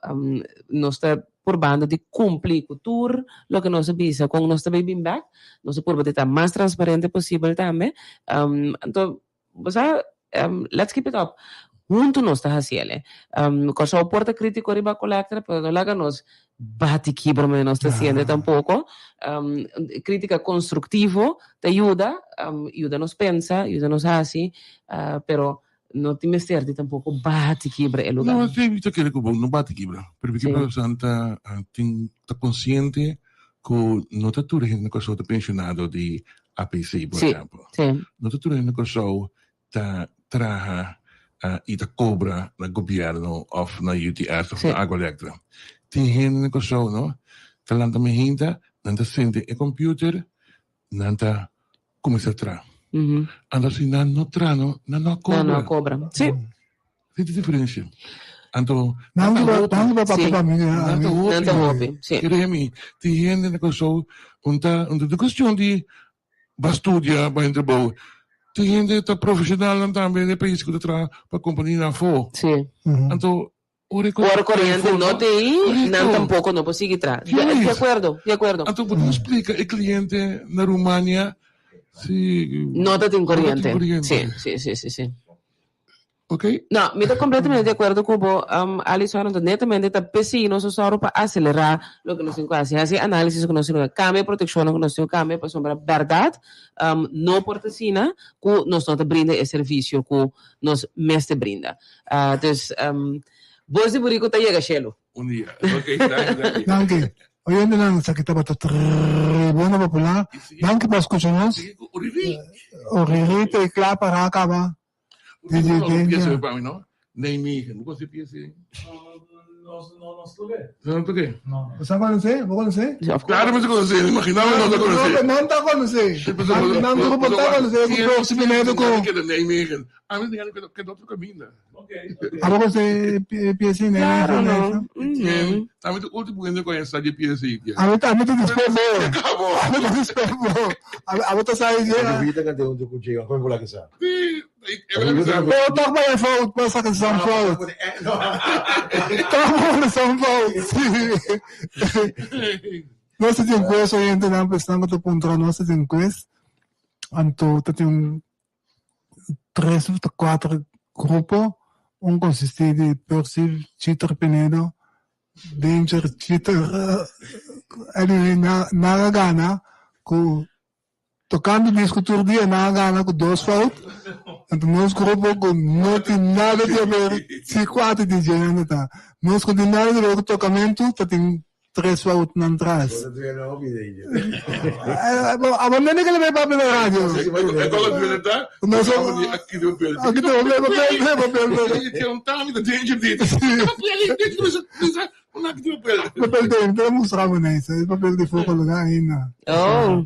nos ta purbando di cumpli cu tur loke nos a bisa con nos ta bay bin bek. Nos a purba di ta mas transparente posibel tambe. Anto, bo sa, let's keep it up. Hunto nos ta haciele. Kòrsou por ta critico riba Colectra, pero no laga nos bati kibra manera nos ta haciende tampoco. Critica constructivo ta yuda, yuda nos pensa, yuda nos haci, pero No tin mester di tampoco bati kibra e lugar. No, sí, mi ta kere ku bo no bati kibra. Pero mi kibra san ta tin ta konsiente ku no ta tur hende na Kòrsou ta penshonado di APC, por ehèmpel. No ta tur hende na Kòrsou ta traha i ta kobra na gobièrnu òf na UTS òf na Aqualectra. Tin hende na Kòrsou no ta lanta mehinta, nan ta sente e computer, nan ta kuminsá tra. Anto si nan no tra no, nan no a kobra. Nan no a kobra, si. Si tin diferensia. Anto nan ta hopi. Nan ta hopi. Nan ta hopi. Nan ta hopi, si. Kere mi, tin hende na Kòrsou un ta, un ta di kuestion di ba studia, ba henter bou. Tin hende ta profeshonalnan tambe den e pais ku ta traha pa kompanianan afó. Si. Anto Ora coriente no ta ei, nan tampoco no por sigui tra. Di acuerdo, di acuerdo. Anto bo ta splica e cliente na Rumania si no ta tin coriente. Si, si, si, si, si. Ok. No, mi ta completamente di acuerdo cu bo, Alison, anto netamente ta p'esei nos a sòru pa acelera loke nos tin cu haci, haci e analisis cu nos tin cu haci, cambia e proteccionnan cu nos tin cu cambia, pasobra berdad no por ta asina cu nos no ta brinda e servicio cu nos mester brinda. Dus, bos di burico ta yega shelu. Un dia. Ok, danki, danki. Danki. Oyentenan, esaki tabata Tribuna Popular. Danki pa skucha nos. Oriri. Oriri ta e kla pa ra kaba. DJ Danger. Pa mi, no? Nijmegen. Bo konoce pieza ei? No, no, no toqué. No toqué? No. Bo sa konoce? Bo konoce? Claro mi sa konoce, imagina mi no ta konoce. Nan ta konoce. Nan grupo ta konoce ku Percy Pinedo ku. Keda Nijmegen. Ami ta keda keda otro kaminda. Abo konoce pieza ei? Claro no. Ami ta ultimo hende ku a sa di pieza ei. Ami ta ami ta disper bo. Ami ta disper bo. Abo ta sa dje. Ami ta kanta huntu ku Jay, kon bo la kisa? Pero toch bij een fout, maar zag het zo'n fout. Toch maar zo'n fout. Nos tin un quiz oyentenan pensando ku ta puntra nos tin un quiz. Anto ta tin un tres of ta kuater grupo. Un konsistí di Percy, Chiter Pinedo, Danger, Chiter, anyway nan a gana ku Tocando disco tur dia nan a gana cu dos fout, anto nos grupo cu no tin nada di haber, si cuater DJ nan ta ta, nos cu tin nada di haber cu tocamento ta tin tres fout nan tras. Abo nene ke le bay papia na radio. Nos Papel den, te mustra bo na isa. E papel di foco lugar ainda. Oh.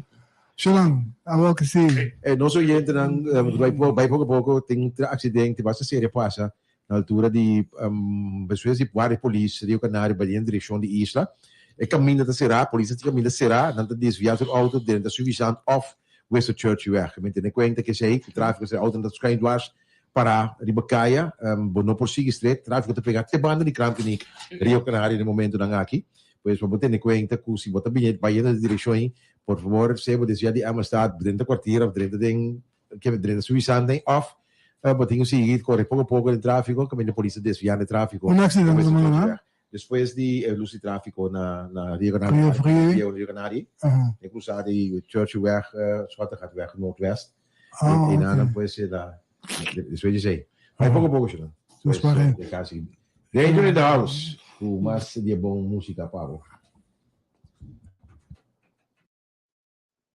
Shulan, awor que si. Eh, nos oyentenan bai po bai poco poco tin un accidente basta serio pasa na altura di um, despues di Guardia Polis Rio Canario bai den direccion di Isla. E caminda ta cerá, polis ta tin caminda cerá, nan ta desvia tur auto drenta Suffisant of Winston Churchillweg. Men tene cuenta cu esey, cu trafico esey autonan ta schuin dwars Pará riba kaya, bo no por sigui stret, tráfiko ta pega te banda di Kraamkliniek Rio Canario den momentonan aki. Pues pa bo tene kuenta ku si bo ta bini bayendo den direkshon ei, por fabor sea bo desviá di Amistad drenta kwartier òf drenta den drenta Suisan den òf bo tin ku sigui kore poko poko den tráfiko kaminda polis ta desviando e tráfiko. Un aksidente ta manda nan? Despues di e lus di tráfiko na na Rio Canarie, Rio Frie. Rio, Rio Canarie, Aha. e cruzada di Churchillweg, Schottegatweg, Noordwest. Ah, E e nan ok. pues e da despues di esei. Maar poko poko shona. Dus Pues, pare. e casi. Danger in the house. Ku mas di e bon músika pa bo.